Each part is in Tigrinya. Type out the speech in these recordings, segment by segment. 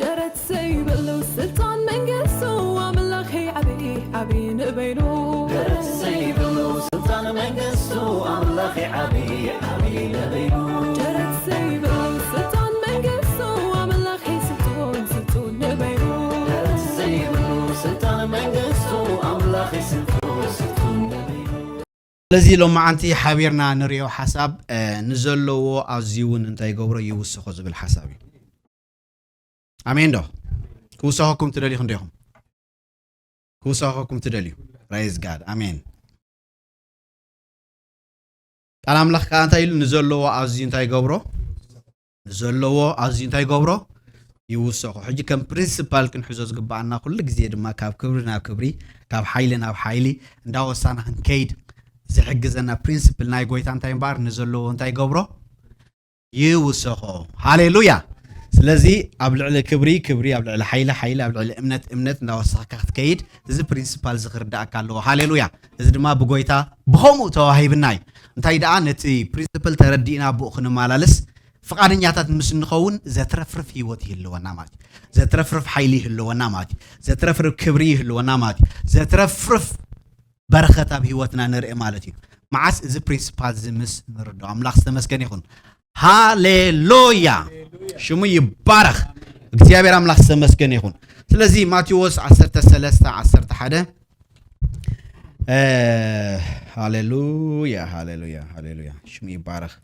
ደረት ዘይብሉ ስልጣን መንግስቱ ኣምላኽ ዓብዪ ዓብዪ ንበይኑ። ደረት ዘይብሉ ስልጣን መንግስቱ ኣምላኽ ዓብዪ ዓብዪ ንበይኑ። ደረት ዘይብሉ ስልጣን መንግስቱ ኣምላኽ ስልጡን ስልጡን ንበይኑ። ደረት ዘይብሉ ስልጣን መንግስቱ ኣምላኽ ስልጡን ስልጡን ንበይኑ። ስለዚ ሎማዓንቲ ሓቢርና ንሪኦ ሓሳብ፣ እ፣ ንዘለዎ ኣዝዩ እውን እንታይ ይገብሮ ይውስኾ ዝብል ሓሳብ እዩ። ኣሜን ዶ? ክውሰኸኩም ትደልዩ ክንደይኹም? ክውሰኸኩም ትደልዩ? Praise God። ኣሜን። ቃል ኣምላኽ ከዓ እንታይ ኢሉ? ንዘለዎ ኣዝዩ እንታይ ይገብሮ? ንዘለዎ ኣዝዩ እንታይ ይገብሮ? ይውሰኾ። ሕጂ ከም ፕሪንሲፓል ክንሕዞ ዝግባኣና፣ ኩሉ ግዜ ድማ ካብ ክብሪ ናብ ክብሪ፣ ካብ ሓይሊ ናብ ሓይሊ እንዳወሳና ክንከይድ ዝሕግዘና ፕሪንሲፕል ናይ ጎይታ እንታይ እምበኣር? ንዘለዎ እንታይ ይገብሮ? ይውሰኾ። ሃሌሉያ። ስለዚ ኣብ ልዕሊ ክብሪ ክብሪ፣ ኣብ ልዕሊ ሓይሊ ሓይሊ፣ ኣብ ልዕሊ እምነት እምነት እንዳወሰኽካ ክትከይድ፣ እዚ ፕሪንሲፓል እዚ ክርዳእካ ኣለዎ። ሃሌሉያ። እዚ ድማ ብጎይታ ብኸምኡ ተዋሂብና እዩ። እንታይ ደኣ፣ ነቲ ፕሪንሲፕል ተረዲእና ብኡ ክንመላለስ ፍቓደኛታት ምስ እንኸውን፣ ዘትረፍርፍ ህይወት ይህልወና ማለት እዩ። ዘትረፍርፍ ሓይሊ ይህልወና ማለት እዩ። ዘትረፍርፍ ክብሪ ይህልወና ማለት እዩ። ዘትረፍርፍ በረኸት ኣብ ህይወትና ንርኢ ማለት እዩ። መዓስ? እዚ ፕሪንሲፓል እዚ ምስ ንርድኦ። ኣምላኽ ዝተመስገነ ይኹን። ሃሌሉያ። ሽሙ ይባረኽ። እግዚኣብሔር ኣምላኽ ዝተመስገነ ይኹን። ስለዚ ማቴዎስ ዓሰርተ ሰለስተ ዓሰርተ ሓደ፣ እ፣ ሃሌሉያ፣ ሃሌሉያ፣ ሃሌሉያ። ሽሙ ይባረኽ።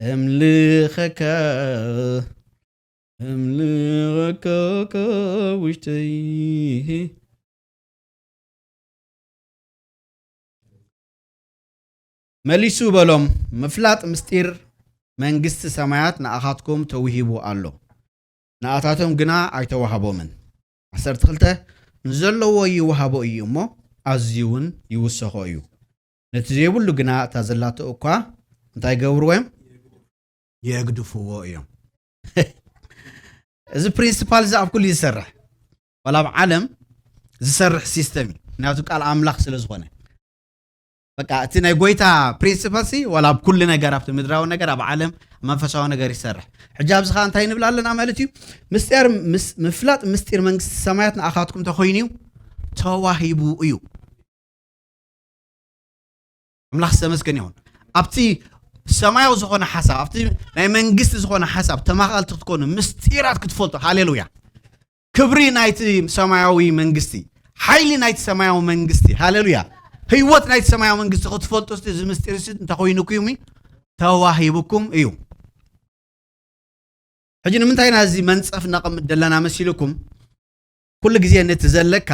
እምልኸካ፣ እምልኸካ ካብ ውሽጠይ። መሊሱ በሎም፣ ምፍላጥ ምስጢር መንግስቲ ሰማያት ንኣኻትኩም ተውሂቡ ኣሎ፣ ንኣታቶም ግና ኣይተዋህቦምን። ዓሰርተ ክልተ፣ ንዘለዎ ይወሃቦ እዩ እሞ፣ ኣዝዩ እውን ይውሰኾ እዩ። ነቲ ዘይብሉ ግና እታ ዘላቶ እኳ እንታይ ይገብርዎ እዮም? የግድፍዎ እዮም። እዚ ፕሪንሲፓል እዚ ኣብ ኩሉ እዩ ዝሰርሕ። ዋላ ኣብ ዓለም ዝሰርሕ ሲስተም እዩ። ምክንያቱ ቃል ኣምላኽ ስለ ዝኾነ። በቃ እቲ ናይ ጎይታ ፕሪንሲፓል ሲ ዋላ ኣብ ኩሉ ነገር፣ ኣብቲ ምድራዊ ነገር፣ ኣብ ዓለም፣ ኣብ መንፈሳዊ ነገር ይሰርሕ። ሕጂ ኣብዚ ኸኣ እንታይ ንብል ኣለና ማለት እዩ? ምስጢር፣ ምስ-፣ ምፍላጥ ምስጢር መንግስቲ ሰማያት ንኣኻትኩም ተኾይኑ እዩ፣ ተዋሂቡ እዩ። ኣምላኽ ዝተመስገነ ይኹን። ኣብቲ ሰማያዊ ዝኾነ ሓሳብ፣ ኣብቲ ናይ መንግስቲ ዝኾነ ሓሳብ ተማኻልቲ ክትኮኑ፣ ምስጢራት ክትፈልጡ። ሃሌሉያ። ክብሪ ናይቲ ሰማያዊ መንግስቲ፣ ሓይሊ ናይቲ ሰማያዊ መንግስቲ፣ ሃሌሉያ። ህይወት ናይቲ ሰማያዊ መንግስቲ ክትፈልጡ፣ እስቲ እዚ ምስጢር እዚ እንታይ ኮይኑኩም እዩ? ተዋሂቡኩም እዩ። ሕጂ ንምንታይ ኢና እዚ መንጸፍ ነቐምጥ ዘለና መሲልኩም? ኩሉ ግዜ ነቲ ዘለካ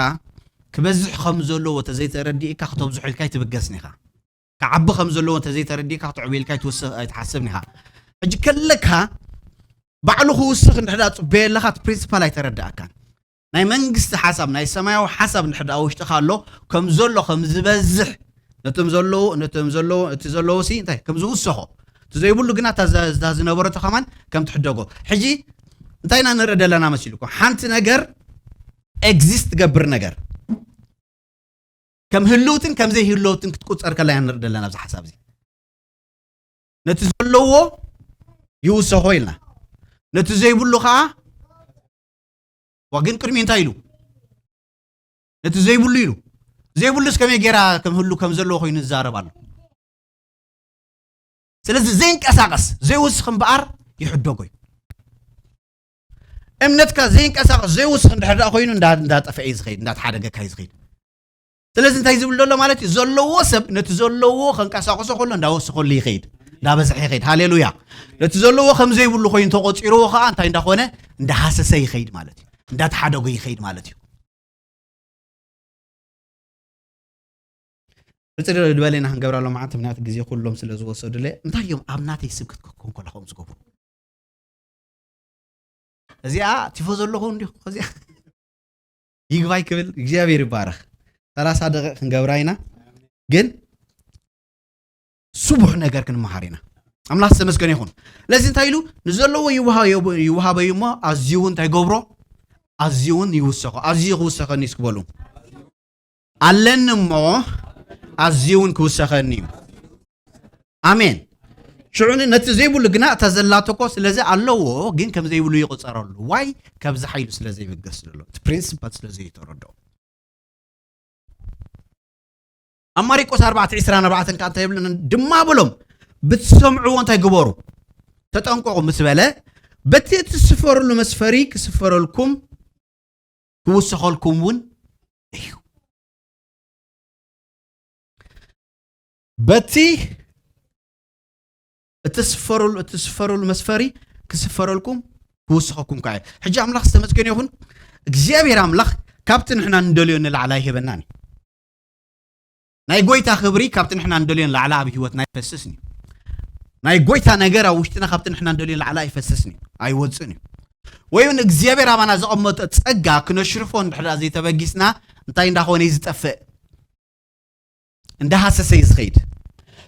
ክበዝሕ ከም ዘለዎ ተዘይተረዲእካ፣ ክተብዝሖ ኢልካ ኣይትብገስን ኢኻ። ክዓቢ ከም ዘለዎ እንተዘይተረዲእካ፣ ክትዕብዮ ኢልካ ኣይትወስኽ፣ ኣይትሓስብን ኢኻ። ሕጂ ከለካ ባዕሉ ክውስኽ እንድሕር ደኣ ጽበዮ ኣለኻ፣ እቲ ፕሪንሲፓል ኣይተረዳእካን። ናይ መንግስቲ ሓሳብ፣ ናይ ሰማያዊ ሓሳብ እንድሕር ደኣ ውሽጥኻ ኣሎ፣ ከም ዘሎ፣ ከም ዝበዝሕ፣ ነቶም ዘለዉ፣ ነቶም ዘለዉ፣ እቲ ዘለዉ ሲ እንታይ ከም ዝውሰኾ፣ እቲ ዘይብሉ ግና እታ ዛ-፣ እታ ዝነበረቶ ከማን ከም ትሕደጎ። ሕጂ እንታይ ኢና ንርኢ ደለና መሲልኩም? ሓንቲ ነገር ኤግዚስት ትገብር ነገር ከም ህልውትን ከም ዘይህልውትን ክትቁጸር ከላ ኢና ንርኢ ደለና ኣብዚ ሓሳብ እዚ። ነቲ ዘለዎ ይውሰኾ ኢልና፣ ነቲ ዘይብሉ ኸዓ ዋ፣ ግን ቅድሚ እንታይ ኢሉ? ነቲ ዘይብሉ ኢሉ። ዘይብሉስ ከመይ ጌራ ከም ህሉ ከም ዘለዎ ኮይኑ ዝዛረብ ኣሎ? ስለዚ ዘይንቀሳቐስ ዘይውስኽ እምበኣር ይሕደጎ እዩ። እምነትካ ዘይንቀሳቐስ ዘይውስኽ እንድሕር ደኣ ኮይኑ እንዳ-፣ እንዳጠፍአ እዩ ዝኸይድ፣ እንዳተሓደገካ እዩ ዝኸይድ። ስለዚ እንታይ ዝብል ዘሎ ማለት እዩ? ዘለዎ ሰብ ነቲ ዘለዎ ከንቀሳቕሶ ከሎ እንዳወሰኸሉ ይኸይድ፣ እንዳበዝሐ ይኸይድ። ሃሌሉያ። ነቲ ዘለዎ ከም ዘይብሉ ኮይኑ ተቖጺርዎ ኸዓ እንታይ እንዳኾነ? እንዳሃሰሰ ይኸይድ ማለት እዩ። እንዳተሓደጎ ይኸይድ ማለት እዩ። ብጽድሪ ዝበለና ክንገብራ ሎማዓንቲ፣ ምክንያቱ ግዜ ኩሎም ስለ ዝወሰዱለ፣ እንታይ እዮም ኣብ ናተይ ስብከት ክኾን ከሎ ከምኡ ዝገብሩ? እዚኣ ቲፎ ዘለኹ እንዲኹ፣ እዚኣ ይግባይ ክብል፣ እግዚኣብሔር ይባረኽ። ሰላሳ ደቂቕ ክንገብራ ኢና፣ ግን ስቡሕ ነገር ክንመሃር ኢና። ኣምላኽ ዝተመስገነ ይኹን። ለዚ እንታይ ኢሉ? ንዘለዎ ይውሃ-፣ ይውሃበዩ እሞ፣ ኣዝዩ እውን እንታይ ገብሮ? ኣዝዩ እውን ይውሰኾ። ኣዝዩ ክውሰኸኒ እስኪ በሉ። ኣለኒ እሞ፣ ኣዝዩ እውን ክውሰኸኒ እዩ። ኣሜን። ሽዑ ነቲ ዘይብሉ ግና እታ ዘላቶ እኮ ስለዚ ኣለዎ፣ ግን ከም ዘይብሉ ይቑጸረሉ። ዋይ? ካብዚ ሓይሉ ስለ ዘይብገስ ዘሎ፣ እቲ ፕሪንሲፓል ስለ ዘይተረድኦ። ኣብ ማርቆስ ኣርባዕተ ዕስራን ኣርባዕተን ከዓ እንታይ ይብለና? ድማ በሎም፣ ብትሰምዕዎ እንታይ ግበሩ? ተጠንቀቑ ምስ በለ፣ በቲ እትስፈርሉ መስፈሪ ክስፈረልኩም ክውሰኸልኩም እውን እዩ። በቲ እትስፈሩሉ እትስፈሩሉ መስፈሪ ክስፈረልኩም ክውስኸኩም ከዓ እዩ። ሕጂ ኣምላኽ ዝተመስገነ ይኹን። እግዚኣብሔር ኣምላኽ ካብቲ ንሕና እንደልዮ ንላዕሊ ኣይህበናን እዩ። ናይ ጎይታ ክብሪ ካብቲ ንሕና እንደልዮ ንላዕሊ ኣብ ህይወትና ኣይፈስስን እዩ። ናይ ጎይታ ነገር ኣብ ውሽጥና ካብቲ ንሕና እንደልዮ ንላዕሊ ኣይፈስስን እዩ፣ ኣይወፅን እዩ። ወይ እውን እግዚኣብሔር ኣባና ዘቐመጦ ጸጋ ክነሽርፎ እንድሕር ዘይተበጊስና እንታይ እንዳኾነ እዩ ዝጠፍእ? እንዳሃሰሰ እዩ ዝኸይድ።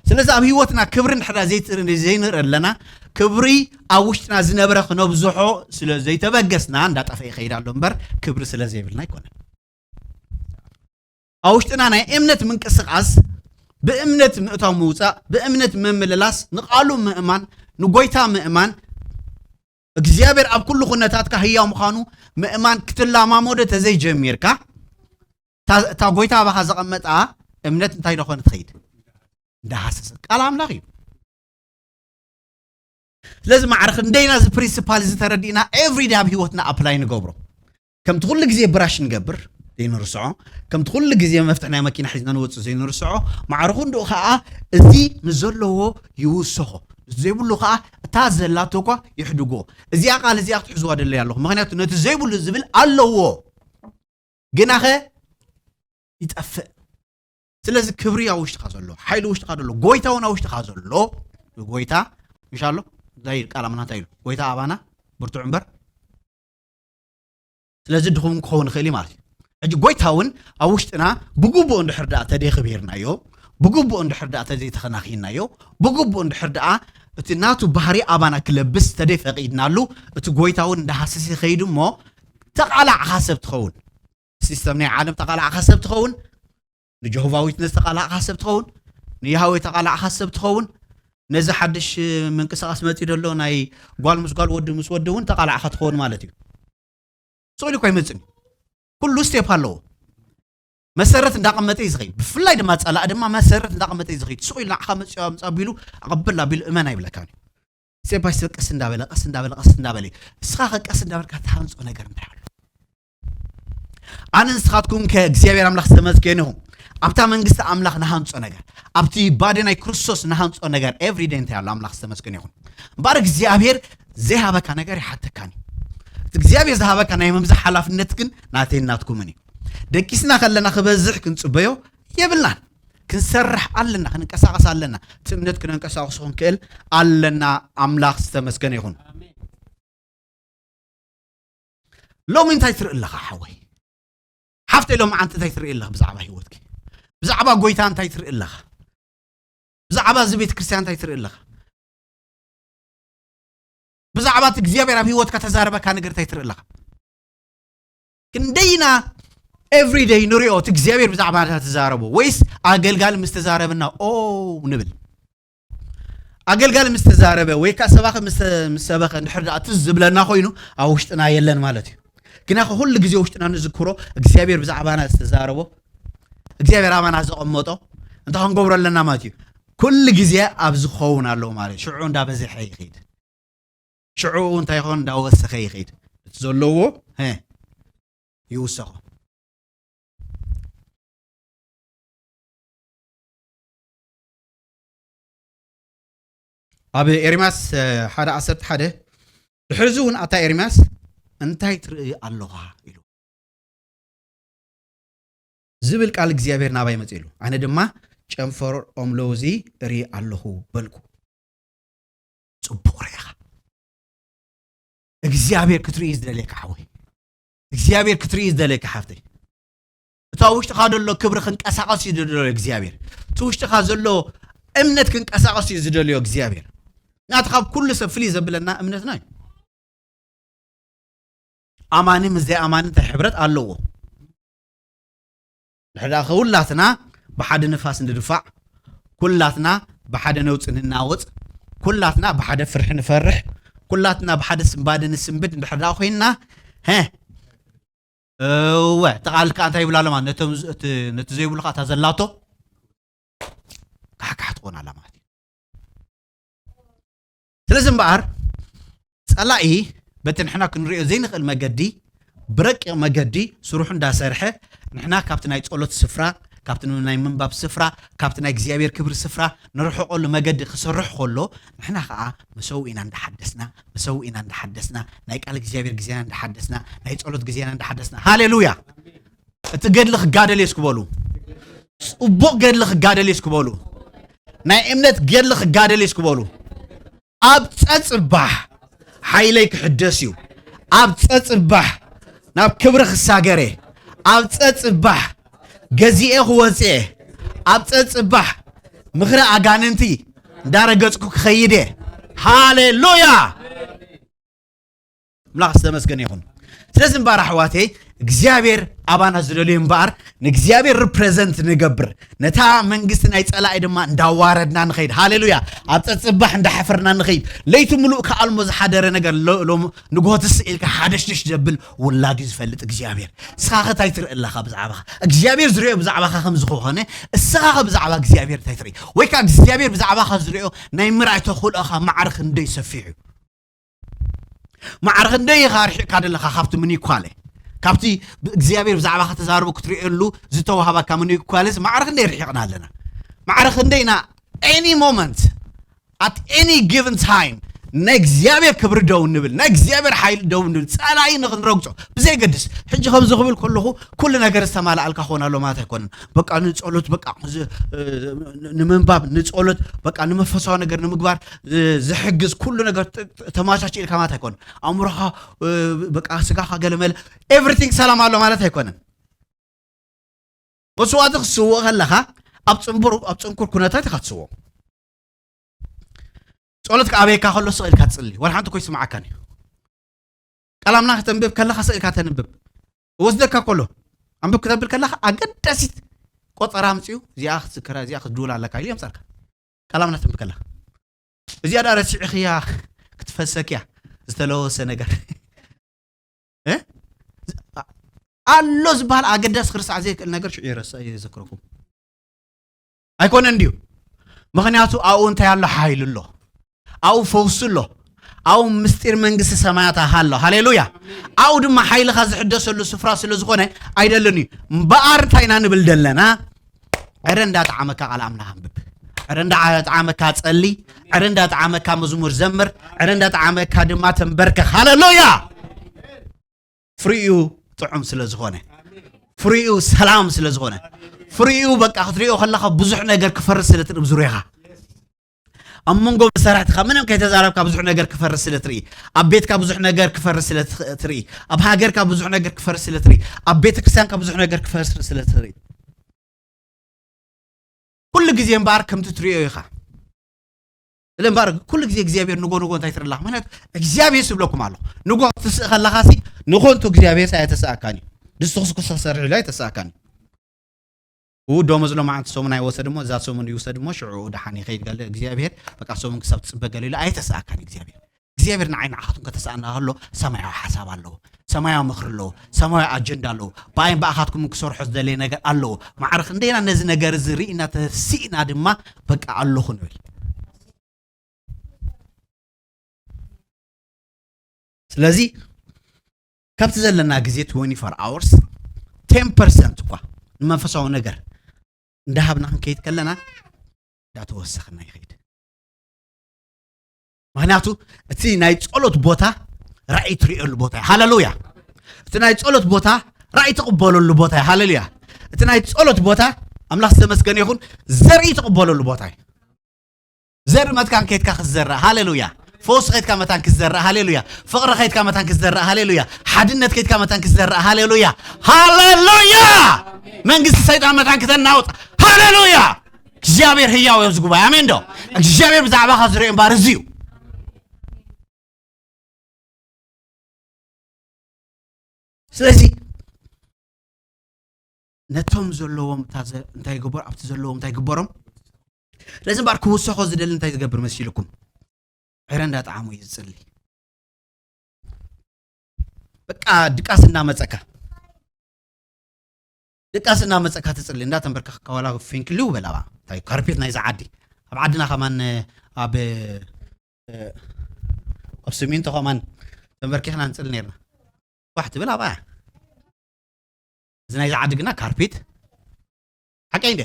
ስለዚ ኣብ ህይወትና ክብሪ እንድሕር ዘይት- ዘይንርኢ ኣለና፣ ክብሪ ኣብ ውሽጥና ዝነበረ ክነብዝሖ ስለ ዘይተበገስና እንዳጠፈ ይኸይድ ኣሎ እምበር ክብሪ ስለ ዘይብልና ኣይኮነን። ኣብ ውሽጥና ናይ እምነት ምንቅስቃስ፣ ብእምነት ምእታው ምውፃእ፣ ብእምነት ምምልላስ፣ ንቃሉ ምእማን፣ ንጎይታ ምእማን፣ እግዚኣብሔር ኣብ ኩሉ ኩነታትካ ህያው ምዃኑ ምእማን ክትለማመዶ ተዘይጀሚርካ፣ እታ እታ ጎይታ ኣባኻ ዘቐመጣ እምነት እንታይ ደኾነ ትኸይድ? እንዳሃሰሰ ቃል ኣምላኽ እዩ። ስለዚ ማዕረ ክንደይና እዚ ፕሪንሲፓል እዚ ተረዲእና ኤቭሪዴ ኣብ ህይወትና ኣፕላይ ንገብሮ። ከምቲ ኩሉ ግዜ ብራሽ ንገብር ዘይንርስዖ፣ ከምቲ ኩሉ ግዜ መፍትሕ ናይ መኪና ሒዝና ንወፅእ ዘይንርስዖ፣ ማዕረ ክንድኡ ከዓ እዚ ንዘለዎ ይውሰኾ፣ ዘይብሉ ከዓ እታ ዘላቶ እኳ ይሕድጎ። እዚኣ ቃል እዚኣ ክትሕዝዋ ደለይ ኣለኹ፣ ምክንያቱ ነቲ ዘይብሉ ዝብል ኣለዎ፣ ግናኸ ይጠፍእ። ስለዚ ክብሪ ኣብ ውሽጥኻ ዘሎ፣ ሓይሊ ውሽጥኻ ዘሎ፣ ጎይታ እውን ኣብ ውሽጥኻ ዘሎ፣ ጎይታ ምሽ ኣሎ እንታይ ኢሉ ቃል ኣምላኽ እንታይ ኢሉ? ጎይታ ኣባና ብርቱዕ እምበር ስለዚ ድኹም ክኸውን ይኽእል እዩ ማለት እዩ። ሕጂ ጎይታ እውን ኣብ ውሽጥና ብግቡእ እንድሕር ደኣ ተደይ ክብሂርናዮ፣ ብግቡእ እንድሕር ደኣ ተደይ ተኸናኺናዮ፣ ብግቡእ እንድሕር ደኣ እቲ ናቱ ባህሪ ኣባና ክለብስ ተደይ ፈቒድናሉ፣ እቲ ጎይታ እውን እንዳሃሰሰ ይኸይድ እሞ ተቓላዕኻ ሰብ ትኸውን። ሲስተም ናይ ዓለም ተቓላዕኻ ሰብ ትኸውን፣ ንጆሆቫ ዊትነስ ተቓላዕኻ ሰብ ትኸውን፣ ንያህዌ ተቓላዕኻ ሰብ ትኸውን፣ ነዚ ሓድሽ ምንቅስቃስ መፂኡ ዘሎ ናይ ጓል ምስ ጓል ወዲ ምስ ወዲ እውን ተቓላዕኻ ትኸውን ማለት እዩ። ስቕ ኢሉ እኮ ኣይመፅን እዩ። ኩሉ ስቴፕ ኣለዎ። መሰረት እንዳቐመጠ እዩ ዝኸይድ። ብፍላይ ድማ ፀላእ ድማ መሰረት እንዳቐመጠ እዩ ዝኸይድ። ስቕ ኢሉ ንዓኻ መፂኡ ኣምፃ ኣቢሉ ኣቐብል ኣቢሉ እመን ኣይብለካን እዩ። ስቴፕ ባይ ስቴፕ ቀስ እንዳበለ ቀስ እንዳበለ ቀስ እንዳበለ እዩ። እስኻ ከ ቀስ እንዳበልካ ትሃንፆ ነገር እንታይ ኣሎ? ኣነ ንስኻትኩም ከ እግዚኣብሔር ኣምላኽ ዝተመስገነ ይኹን። ኣብታ መንግስቲ ኣምላኽ ንሃንጾ ነገር፣ ኣብቲ ባዲ ናይ ክርስቶስ ንሃንጾ ነገር ኤቭሪዴይ እንታይ ኣሎ? ኣምላኽ ዝተመስገነ ይኹን። እምበኣር እግዚኣብሔር ዘይሃበካ ነገር ይሓተካን እዩ። እቲ እግዚኣብሔር ዝሃበካ ናይ ምብዛሕ ሓላፍነት ግን ናተይን ናትኩምን እዩ። ደቂስና ከለና ክበዝሕ ክንጽበዮ የብልናን። ክንሰርሕ ኣለና፣ ክንንቀሳቐስ ኣለና። እቲ እምነት ክነንቀሳቕሶ ክንክእል ኣለና። ኣምላኽ ዝተመስገነ ይኹን። ሎሚ እንታይ ትርኢ ኣለኻ ሓወይ? ሓፍተይ ሎሚ ዓንቲ እንታይ ትርኢ ኣለኻ? ብዛዕባ ህይወትኪ፣ ብዛዕባ ጎይታ እንታይ ትርኢ ኣለኻ? ብዛዕባ እዚ ቤተ ክርስቲያን እንታይ ትርኢ ኣለኻ? ብዛዕባ እቲ እግዚኣብሔር ኣብ ህይወትካ ተዛረበካ ነገር እንታይ ትርኢ ኣለኻ? ክንደይና ኤቭሪደይ ንሪኦ እቲ እግዚኣብሔር ብዛዕባ ናታ ተዛረቦ ወይስ ኣገልጋሊ ምስ ተዛረበና ኦ ንብል? ኣገልጋሊ ምስ ተዛረበ ወይ ከዓ ሰባኺ ምስ ተ- ምስ ሰበኸ እንድሕር ደኣ ትዝ ዝብለና ኮይኑ ኣብ ውሽጥና የለን ማለት እዩ። ግና ኩሉ ግዜ ውሽጥና ንዝክሮ እግዚኣብሔር ብዛዕባና ዝተዛረቦ እግዚኣብሔር ኣባና ዘቐመጦ እንታይ ክንገብሮ ኣለና ማለት እዩ። ኩሉ ግዜ ኣብ ዝኸውን ኣለዎ ማለት እዩ። ሽዑ እንዳበዝሐ ይኸይድ። ሽዑ እንታይ ይኾን? እንዳወሰኸ ይኸይድ። እቲ ዘለዎ ሀ ይውሰኾ። ኣብ ኤርምያስ ሓደ ዓሰርተ ሓደ ድሕርዚ እውን ኣታ ኤርምያስ እንታይ ትርኢ ኣለኻ ኢሉ ዝብል ቃል እግዚኣብሔር ናባይ መፂሉ ኣነ ድማ ጨንፈር ኦም ለውዚ እርኢ ኣለኹ በልኩ። ፅቡቕ ርኢኻ እግዚኣብሔር ክትርኢ ዝደልየካ ሓወይ እግዚኣብሔር ክትርኢ ዝደልየካ ሓፍተይ እታ ውሽጥኻ ዘሎ ክብሪ ክንቀሳቐስ እዩ ዝደልዮ እግዚኣብሔር እቲ ውሽጥኻ ዘሎ እምነት ክንቀሳቐስ እዩ ዝደልዮ እግዚኣብሔር ናቲ ካብ ኩሉ ሰብ ፍልይ ዘብለና እምነትና እዩ ኣማኒ ምስ ዘይኣማኒ እንታይ ሕብረት ኣለዎ ንሕዳ ከውላትና ብሓደ ንፋስ ንድፋዕ ኩላትና ብሓደ ነውፅ ንናወፅ ኩላትና ብሓደ ፍርሒ ንፈርሕ፣ ኩላትና ብሓደ ስንባደ ንስንብድ እንድሕር ደኣ ኮይንና፣ ሀ፣ እወ፣ እቲ ቃል ከኣ እንታይ ይብል ኣሎ ማለት ነቶም ዝ-፣ እቲ፣ ነቲ ዘይብሉ ከኣ እታ ዘላቶ ካሕካሕ ትኾን ኣላ ማለት እዩ። ስለዚ እምበኣር ጸላኢ በቲ ንሕና ክንሪኦ ዘይንኽእል መገዲ፣ ብረቂቕ መገዲ ስርሑ እንዳሰርሐ፣ ንሕና ካብቲ ናይ ጸሎት ስፍራ፣ ካብቲ ናይ ምንባብ ስፍራ፣ ካብቲ ናይ እግዚኣብሔር ክብሪ ስፍራ ንርሕቐሉ መገዲ ክሰርሕ ከሎ፣ ንሕና ኸኣ መሰውኢና እንዳሓደስና፣ መሰውኢና እንዳሓደስና፣ ናይ ቃል እግዚኣብሔር ግዜና እንዳሓደስና፣ ናይ ጸሎት ግዜና እንዳሓደስና፣ ሃሌሉያ! እቲ ገድሊ ክጋደል እዩ እስኪ በሉ። ጽቡቕ ገድሊ ክጋደል እዩ እስኪ በሉ። ናይ እምነት ገድሊ ክጋደል እዩ እስኪ በሉ። ኣብ ጸጽባሕ ሓይለይ ክሕደስ እዩ። ኣብ ጸጽባሕ ናብ ክብሪ ክሳገር እየ። ኣብ ጸጽባሕ ገዚኤ ክወጽእ እየ። ኣብ ጸጽባሕ ምኽሪ ኣጋንንቲ እንዳረገጽኩ ክኸይድ እየ። ሃሌሉያ! ኣምላኽ ዝተመስገነ ይኹን። ስለዚ እምበኣር ኣሕዋተይ፣ እግዚኣብሔር ኣባና ዝደልዮ እምበኣር ንእግዚኣብሔር ሪፕሬዘንት ንገብር፣ ነታ መንግስቲ ናይ ጸላኢ ድማ እንዳዋረድና ንኸይድ። ሃሌሉያ! ኣብ ጸጽባሕ እንዳሓፈርና ንኸይድ። ለይቲ ምሉእ ከኣልሞ ዝሓደረ ነገር ሎ-፣ ሎም-፣ ንግሆ ትስእ ኢልካ ሓደሽደሽ ዘብል ውላድ እዩ ዝፈልጥ እግዚኣብሔር። እስኻ ኸ እንታይ ትርኢ ኣለኻ ብዛዕባኻ? እግዚኣብሔር ዝሪኦ ብዛዕባኻ ከም ዝኾነ፣ እስኻ ኸ ብዛዕባ እግዚኣብሔር እንታይ ትርኢ? ወይ ከኣ እግዚኣብሔር ብዛዕባኻ ዝሪኦ ናይ ምርኣይ ተኽእሎኻ ማዕረ ክንደይ ሰፊሕ እዩ? ማዕረ ክንደይ ኢኻ ርሒቕካ ዘለኻ ካብቲ ምኒኳለ? ካብቲ ብ-፣ እግዚኣብሔር ብዛዕባኻ ተዛርቡ ክትርእየሉ ዝተዋህባካ ምኒኳለስ ማዕረ ክንደይ ርሒቕና ኣለና? ማዕረ ክንደይ ኢና any moment፣ at any given time፣ ናይ እግዚኣብሔር ክብሪ ደው ንብል፣ ናይ እግዚኣብሔር ሓይሊ ደው ንብል፣ ጸላኢ ንኽንረግጾ ብዘይገድስ። ሕጂ ከምዚ ክብል ከለኹ ኩሉ ነገር ዝተማልኣልካ ክኾን ኣሎ ማለት ኣይኮነን። በቃ ንጸሎት፣ በቃ ዝ-፣ እ፣ ን-፣ ንምንባብ፣ ንጸሎት፣ በቃ ንመንፈሳዊ ነገር ንምግባር ዝ-፣ ዝሕግዝ ኩሉ ነገር ጥ-፣ ጥ-፣ ተመቻችልካ ማለት ኣይኮነን። ኣእምሮኻ፣ እ፣ በቃ ስጋኻ ገለመለ፣ ኤቭሪቲንግ ሰላም ኣሎ ማለት ኣይኮነን። መስዋእቲ ክትስውኦ ከለኻ ኣብ ጽንቡር-፣ ኣብ ጽንኩር ኩነታት ኢኻ ትስውኦ። ጸሎት ክኣበየካ ከሎ ስቕ ኢልካ ትጽሊ፣ ወላ ሓንቲ እኮ ይስምዓካን እዩ። ቃል ኣምላኽ ከተንብብ ከለኻ ስቕ ኢልካ ተንብብ። እወስደካ ከሎ፣ ኣንብብ ክተብል ከለኻ ኣገዳሲት ቆጸራ ኣምጺኡ፣ እዚኣ ክትዝክራ፣ እዚኣ ክትድውላ ኣለካ ኢሉ የምጻልካ። ቃል ኣምላኽ ተንብብ ከለኻ። እዚኣ ደኣ ረሲዕኽያ ክትፈሰክያ ዝተለወሰ ነገር። እ? ኣሎ ዝበሃል ኣገዳሲ ክርስዓት ዘይክእል ነገር ሽዑ የረስ-፣ የዘክረኩም። ኣይኮነን ድዩ? ምኽንያቱ ኣብኡ እንታይ ኣሎ? ሓይሊ ኣሎ። ኣብኡ ፈውሲ ኣሎ። ኣብኡ ምስጢር መንግስቲ ሰማያት ኣሎ። ሃሌሉያ። ኣብኡ ድማ ሓይልኻ ዝሕደሰሉ ስፍራ ስለ ዝኾነ ኣይደልን እዩ። እምበኣር እንታይ ኢና ንብል ዘለና? ዕረ እንዳጠዓመካ ቃል ኣምላኽ ኣንብብ። ዕረ እንዳጠዓመካ ጸሊ። ዕረ እንዳጠዓመካ መዝሙር ዘምር። ዕረ እንዳጠዓመካ ድማ ተንበርከኽ። ሃሌሉያ። ፍሪኡ ጥዑም ስለ ዝኾነ፣ ፍሪኡ ሰላም ስለ ዝኾነ፣ ፍሪኡ በቃ ክትሪኦ ከለኻ ብዙሕ ነገር ክፈርስ ስለ ትርኢ ብዙርያኻ። ኣብ መንጎ መሳርሕትኻ ምንም ከይተዛረብካ ብዙሕ ነገር ክፈርስ ስለ ትርኢ፣ ኣብ ቤትካ ብዙሕ ነገር ክፈርስ ስለ ትኽ-፣ ትርኢ፣ ኣብ ሃገርካ ብዙሕ ነገር ክፈርስ ስለ ትርኢ፣ ኣብ ቤተ ክርስቲያንካ ብዙሕ ነገር ክፈርስ ስለ ትርኢ። ኩሉ ግዜ እምበኣር ከምቲ ትሪኦ ኢኻ። ስለ እምበኣር ኩሉ ግዜ እግዚኣብሔር ንጎ ንጎ እንታይ ትርኢ ኣለኻ? ምኽንያቱ እግዚኣብሔር ስብለኩም ኣለኹ። ንጎ ክትስእ ከለኻሲ ንኾንቱ እግዚኣብሔር ኣይተሰኣካን እዩ። ድስቲ ክስኩስ ክሰርሕ ኢሉ ኣይተሰኣካን እዩ። እው ደሞዝ ሎማዓንቲ ሰሙን ኣይወሰድ እሞ፣ እዛ ሰሙን ይውሰድ እሞ፣ ሽዑ ደሓን ይኸይድ ገለ እግዚኣብሔር፣ በቃ ሰሙን ክሳብ ትጽበ ገለ ኢሉ ኣይተሰኣካን እግዚኣብሔር። እግዚኣብሔር ንዓይ ንዓኻትኩም ከተሰኣና ከሎ ሰማያዊ ሓሳብ ኣለዎ። ሰማያዊ ምኽሪ ኣለዎ። ሰማያዊ ኣጀንዳ ኣለዎ። ብኣይን ብኣኻትኩም ክሰርሖ ዝደለየ ነገር ኣለዎ። ማዕረ ክንደይና ነዚ ነገር እዚ ርኢና ተሲእና ድማ በቃ ኣለኹ ንብል። ስለዚ ካብቲ ዘለና ግዜ ትዌንቲ ፎር ኣወርስ ቴን ፐርሰንት እኳ ንመንፈሳዊ ነገር እንዳሃብና ክንከይድ ከለና እንዳተወሰኸና ይኸይድ። ምኽንያቱ እቲ ናይ ጸሎት ቦታ ራእይ ትርእየሉ ቦታ እዩ። ሃሌሉያ። እቲ ናይ ጸሎት ቦታ ራእይ ትቕበለሉ ቦታ እዩ። ሃሌሉያ። እቲ ናይ ጸሎት ቦታ ኣምላኽ ዝተመስገነ ይኹን ዘርኢ ትቕበለሉ ቦታ እዩ። ዘርኢ መትካን ከይድካ ክትዘርእ። ሃሌሉያ። ፈውሲ ከይድካ መታን ክትዘርእ። ሃሌሉያ። ፍቕሪ ከይድካ መታን ክትዘርእ። ሃሌሉያ። ሓድነት ከይድካ መታን ክትዘርእ። ሃሌሉያ። ሃሌሉያ። መንግስቲ ሰይጣን መታን ክተናውጥ። ሃሌሉያ። እግዚኣብሔር ህያው እዩ ኣብዚ ጉባኤ። ኣሜን ዶ? እግዚኣብሔር ብዛዕባኻ ዝርእዮ እምበኣር እዚ እዩ። ስለዚ ነቶም ዘለዎም እታ ዘ-፣ እንታይ ይግበር፣ ኣብቲ ዘለዎም እንታይ ይግበሮም? ስለዚ እምበኣር ክውሰኾ ዝደሊ እንታይ ዝገብር መሲልኩም? ዕረ እንዳጠዓሙ እዩ ዝጽሊ። በቃ ድቃስ እናመጸካ ድቃስ እናመጸካ ትጽሊ፣ እንዳተንበርከኽካ ዋላ ፌንክሊው በል ኣብኣ። እንታይ ካርፔት ናይዛ ዓዲ። ኣብ ዓድና ከማን ኣብ ኣብ ሲሚንቶ ከማን ተንበርኪኽና ንጽሊ ነርና። ዋሕ ትብል ኣብኣ። እዚ ናይዚ ዓዲ ግና ካርፔት ሓቀይ እንደ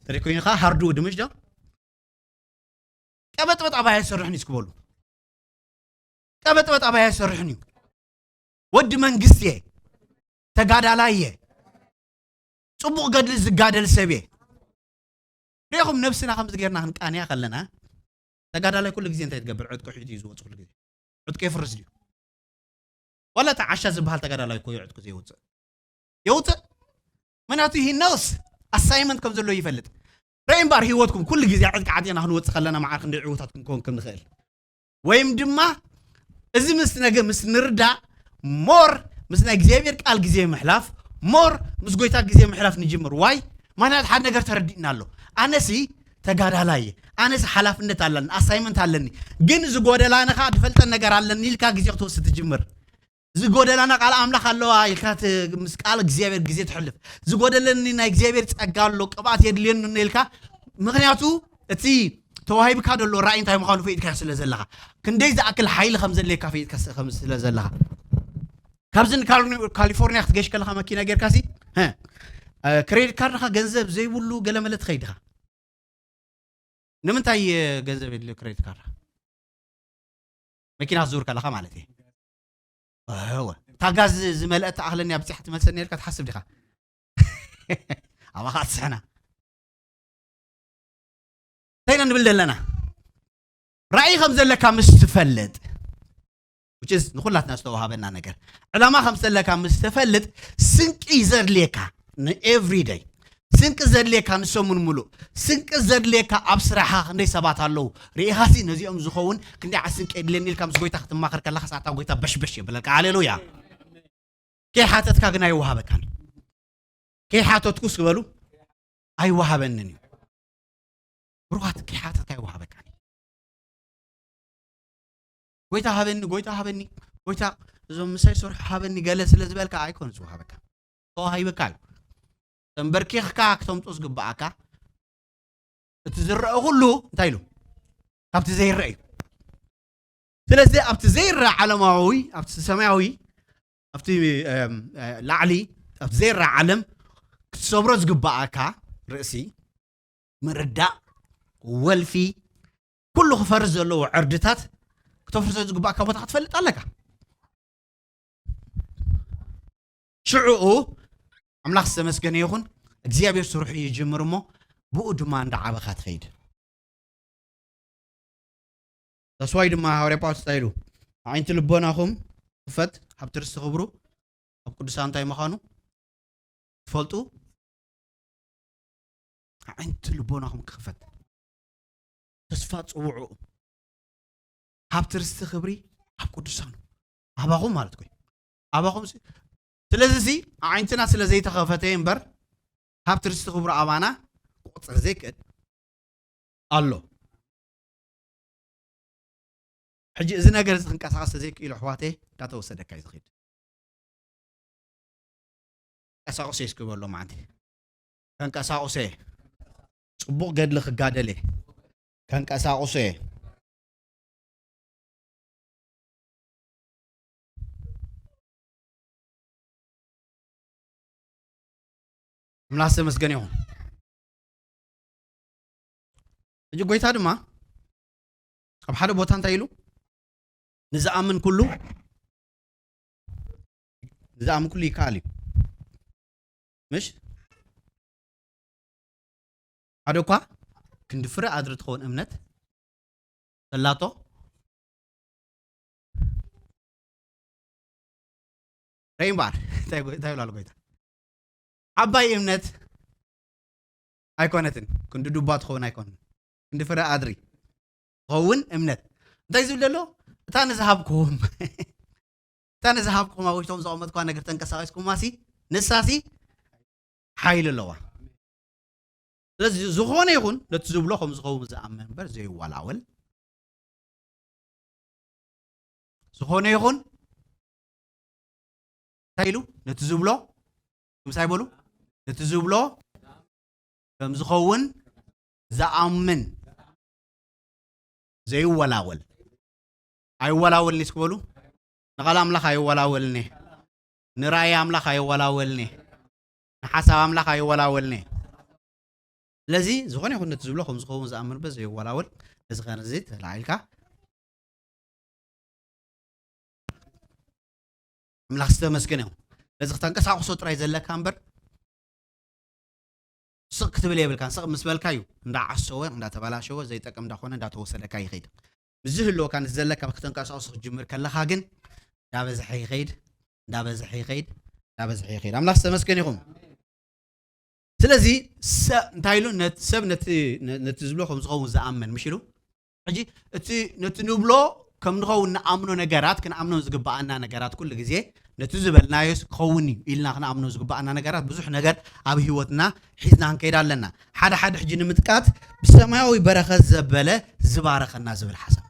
ተሪኮይንኻ ሃርዱ ድምሽ ዶ ቀበጥበጥ ኣባያ ይሰርሕን እዩ ክበሉ። ቀበጥበጥ ኣባያ ይሰርሕን እዩ። ወዲ መንግስቲ እየ፣ ተጋዳላይ እየ፣ ጽቡቕ ገድሊ ዝጋደል ሰብ እየ። ሪኢኹም ነብስና ከምዚ ጌርና ክንቃንያ ከለና፣ ተጋዳላይ ኩሉ ግዜ እንታይ ትገብር? ዕጥቁ ሒዙ እዩ ዝወጽእ ኩሉ ግዜ። ዕጥቁ የፍርስ ድዩ? ዋላ እቲ ዓሻ ዝበሃል ተጋዳላይ እኮ እዩ ዕጥቁ ዘየውጽእ። የውጽእ። ምክንያቱ he knows assignment ከም ዘለዎ ይፈልጥ። ሪኢ እምበኣር ህይወትኩም ኩሉ ግዜ ዕጥቂ ዓጢቕና ክንወጽእ ከለና መዓር ክንደይ ዕዉታት ክንከውን ከም ንኽእል። ወይም ድማ እዚ ምስ ነገ ምስ ንርዳእ ሞር ምስ ናይ እግዚኣብሔር ቃል ግዜ ምሕላፍ፣ ሞር ምስ ጎይታ ግዜ ምሕላፍ ንጅምር። ዋይ? ምክንያቱ ሓደ ነገር ተረዲእና ኣሎ። ኣነሲ ተጋዳላይ እየ፣ ኣነሲ ሓላፍነት ኣለኒ፣ ኣሳይመንት ኣለኒ፣ ግን ዝጎደላኒ ከዓ ዝፈልጠን ነገር ኣለኒ ኢልካ ግዜ ክትወስድ ትጅምር። ዝጎደላና ቃል ኣምላኽ ኣለዋ ኢልካ ት-፣ ምስ ቃል እግዚኣብሔር ግዜ ትሕልፍ። ዝጎደለኒ ናይ እግዚኣብሔር ጸጋ ኣሎ፣ ቅብኣት የድልየኒ ኣሎ ኢልካ፣ ምኽንያቱ እቲ ተዋሂብካ ዘሎ ራእይ እንታይ ምዃኑ ፈይድካ ስለ ዘለኻ፣ ክንደይ ዝኣክል ሓይሊ ከም ዘድልየካ ፈይድካ ስ-፣ ከም ስለ ዘለኻ። ካብዚ ንካል-፣ ካሊፎርኒያ ክትገሽ ከለኻ መኪና ጌርካ ሲ፣ ሀ፣ እ፣ ክሬዲት ካርድኻ ገንዘብ ዘይብሉ ገለመለ ትኸይድ ኢኻ። ንምንታይ፣ እ፣ ገንዘብ የድልዮ ክሬዲት ካርድ? መኪና ክትዝውር ከለኻ ማለት እየ። እወ። እታ ጋዝ ዝመልአት ትኣኽለኒ እያ፣ ብፅሓ ትመልሰኒ ኢልካ ትሓስብ ዲኻ? ኣባኻ ትስሕና። እንታይ ኢና ንብል ዘለና? ራእይ ከም ዘለካ ምስ ትፈልጥ፣ which is ንኹላትና ዝተዋሃበና ነገር፣ ዕላማ ከም ዘለካ ምስ ትፈልጥ፣ ስንቂ ዘድልየካ ን every day፣ ስንቂ ዘድልየካ ንሰሙን ሙሉእ፣ ስንቂ ዘድልየካ ኣብ ስራሓ ክንደይ ሰባት ኣለዉ ርኢኻሲ፣ ነዚኦም ዝኸውን ክንደይ ዓይነት ስንቂ የድልየኒ ኢልካ ምስ ጎይታ ክትማኸር ከለኻ፣ ሳታ ጎይታ በሽበሽ የብለካ። ሃሌሉያ። ከይሓተትካ ግን ኣይወሃበካን። ከይሓተትኩስ ክበሉ ኣይወሃበንን እዩ። ብሩኻት፣ ከይሓተትካ ኣይወሃበካን እዩ። ጎይታ ሃበኒ፣ ጎይታ ሃበኒ፣ ጎይታ እዞም ምሳይ ሰርሑ ሃበኒ ገለ ስለ ዝበልካ ኣይኮን ዝወሃበካ። ተዋሂበካ እዩ። ተንበርኪኽካ ክተምጦ ዝግብኣካ፣ እቲ ዝረአ ኩሉ እንታይ ኢሉ? ካብቲ ዘይረአ እዩ። ስለዚ ኣብቲ ዘይረአ ዓለማዊ፣ ኣብቲ ሰማያዊ፣ ኣብቲ፣ እም፣ እ፣ ላዕሊ፣ ኣብቲ ዘይረአ ዓለም ክትሰብሮ ዝግብኣካ ርእሲ፣ ምርዳእ፣ ወልፊ፣ ኩሉ ክፈርስ ዘለዎ ዕርድታት ክተፍርሶ ዝግብኣካ ቦታ ክትፈልጥ ኣለካ። ሽዑኡ ኣምላኽ ዝተመስገነ ይኹን፣ እግዚኣብሔር ስርሑ ይጅምር እሞ ብኡ ድማ እንዳዓበኻ ትኸይድ። ተስዋይ ድማ ሃዋርያ ጳውሎስ እንታይ ኢሉ? ኣዒንቲ ልቦናኹም ክፈት፣ ሃብቲ ርስቲ ክብሩ ኣብ ቅዱሳን እንታይ ምዃኑ ትፈልጡ? ኣዒንቲ ልቦናኹም ክኽፈት፣ ተስፋ ጽውዑ፣ ሃብቲ ርስቲ ክብሪ ኣብ ቅዱሳኑ፣ ኣባኹም ማለት ኮይኑ፣ ኣባኹም ሲ-፣ ስለዚ ሲ ኣዒንትና ስለ ዘይተኸፈተ እምበር፣ ሃብቲ ርስቲ ክብሩ ኣባና ክቑጸር ዘይክእል ኣሎ። ሕጂ እዚ ነገር እዚ ክንቀሳቐስ ዘይክእሉ ኣሕዋተይ፣ እንዳተወሰደካ እዩ ዝኸይድ። ቀሳቑሰ እስኪ በሎ፣ ማዓንቲ። ከንቀሳቑሰ። ጽቡቕ ገድሊ ክጋደል እየ። ከንቀሳቑሰ። ኣምላኽ ዝተመስገነ ይኹን። ሕጂ ጎይታ ድማ ኣብ ሓደ ቦታ እንታይ ኢሉ? ንዝኣምን ኩሉ፣ ንዝኣምን ኩሉ ይከኣል እዩ። ምሽ? ሓደ እኳ ክንዲ ፍረ ኣድሪ ትኸውን እምነት ተላቶ። ሬምባር፣ እንታይ ጎ-፣ እንታይ ይብላሉ ጎይታ? ዓባይ እምነት ኣይኮነትን፣ ክንዲ ዱባ ትኸውን ኣይኮነን፣ ክንዲ ፍረ ኣድሪ ትኸውን እምነት። እንታይ ዝብል ዘሎ? እታ ንዝሃብኩም፣ እታ ንዝሃብኩም ኣብ ውሽጦም ዘቐመጥኳ ነገር ተንቀሳቒስኩማሲ፣ ንሳሲ ሓይሊ ኣለዋ። ስለዚ ዝኾነ ይኹን ነቲ ዝብሎ ከም ዝኸውን ዝኣምን እምበር ዘይወላወል። ዝኾነ ይኹን እንታይ ኢሉ ነቲ ዝብሎ፣ ምሳይ በሉ፣ ነቲ ዝብሎ ከም ዝኸውን ዝኣምን ዘይወላወል። ኣይወላወልን እስኪ በሉ። ንቓል ኣምላኽ ኣይወላወልን እየ። ንራእይ ኣምላኽ ኣይወላወልን እየ። ንሓሳብ ኣምላኽ ኣይወላወልን እየ። ስለዚ ዝኾነ ይኹን ነቲ ዝብሎ ከም ዝኸውን ዝኣምን በ ዘይወላወል። እዚ ኸነዚ ተላዒልካ ኣምላኽ ዝተመስገነ ይኹን። ስለዚ ክተንቀሳቕሶ ጥራይ ዘለካ እምበር ስቕ ክትብል የብልካን። ስቕ ምስ በልካ እዩ እንዳዓሰወ እንዳተበላሸወ ዘይጠቅም እንዳኾነ እንዳተወሰደካ ይኸይድ። ምስ ዝህልወካ ምስ ዘለካ ክትንቀሳቕሶ ክትጅምር ከለኻ ግን እንዳበዝሐ ይኸይድ፣ እንዳበዝሐ ይኸይድ፣ እንዳበዝሐ ይኸይድ። ኣምላኽ ዝተመስገነ ይኹን። ስለዚ ሰብ እንታይ ኢሉ ነት- ሰብ ነቲ ነ- ነቲ ዝብሎ ከም ዝኸውን ዝኣምን ምሽ ኢሉ ሕጂ እቲ ነቲ ንብሎ ከም ንኸውን ንኣምኖ ነገራት ክንኣምኖ ዝግባኣና ነገራት ኩሉ ግዜ ነቲ ዝበልናዮስ ክኸውን እዩ ኢልና ክንኣምኖ ዝግባኣና ነገራት ብዙሕ ነገር ኣብ ህይወትና ሒዝና ክንከይድ ኣለና። ሓደ ሓደ ሕጂ ንምጥቃት ብሰማያዊ በረኸት ዘበለ ዝባረኸና ዝብል ሓሳብ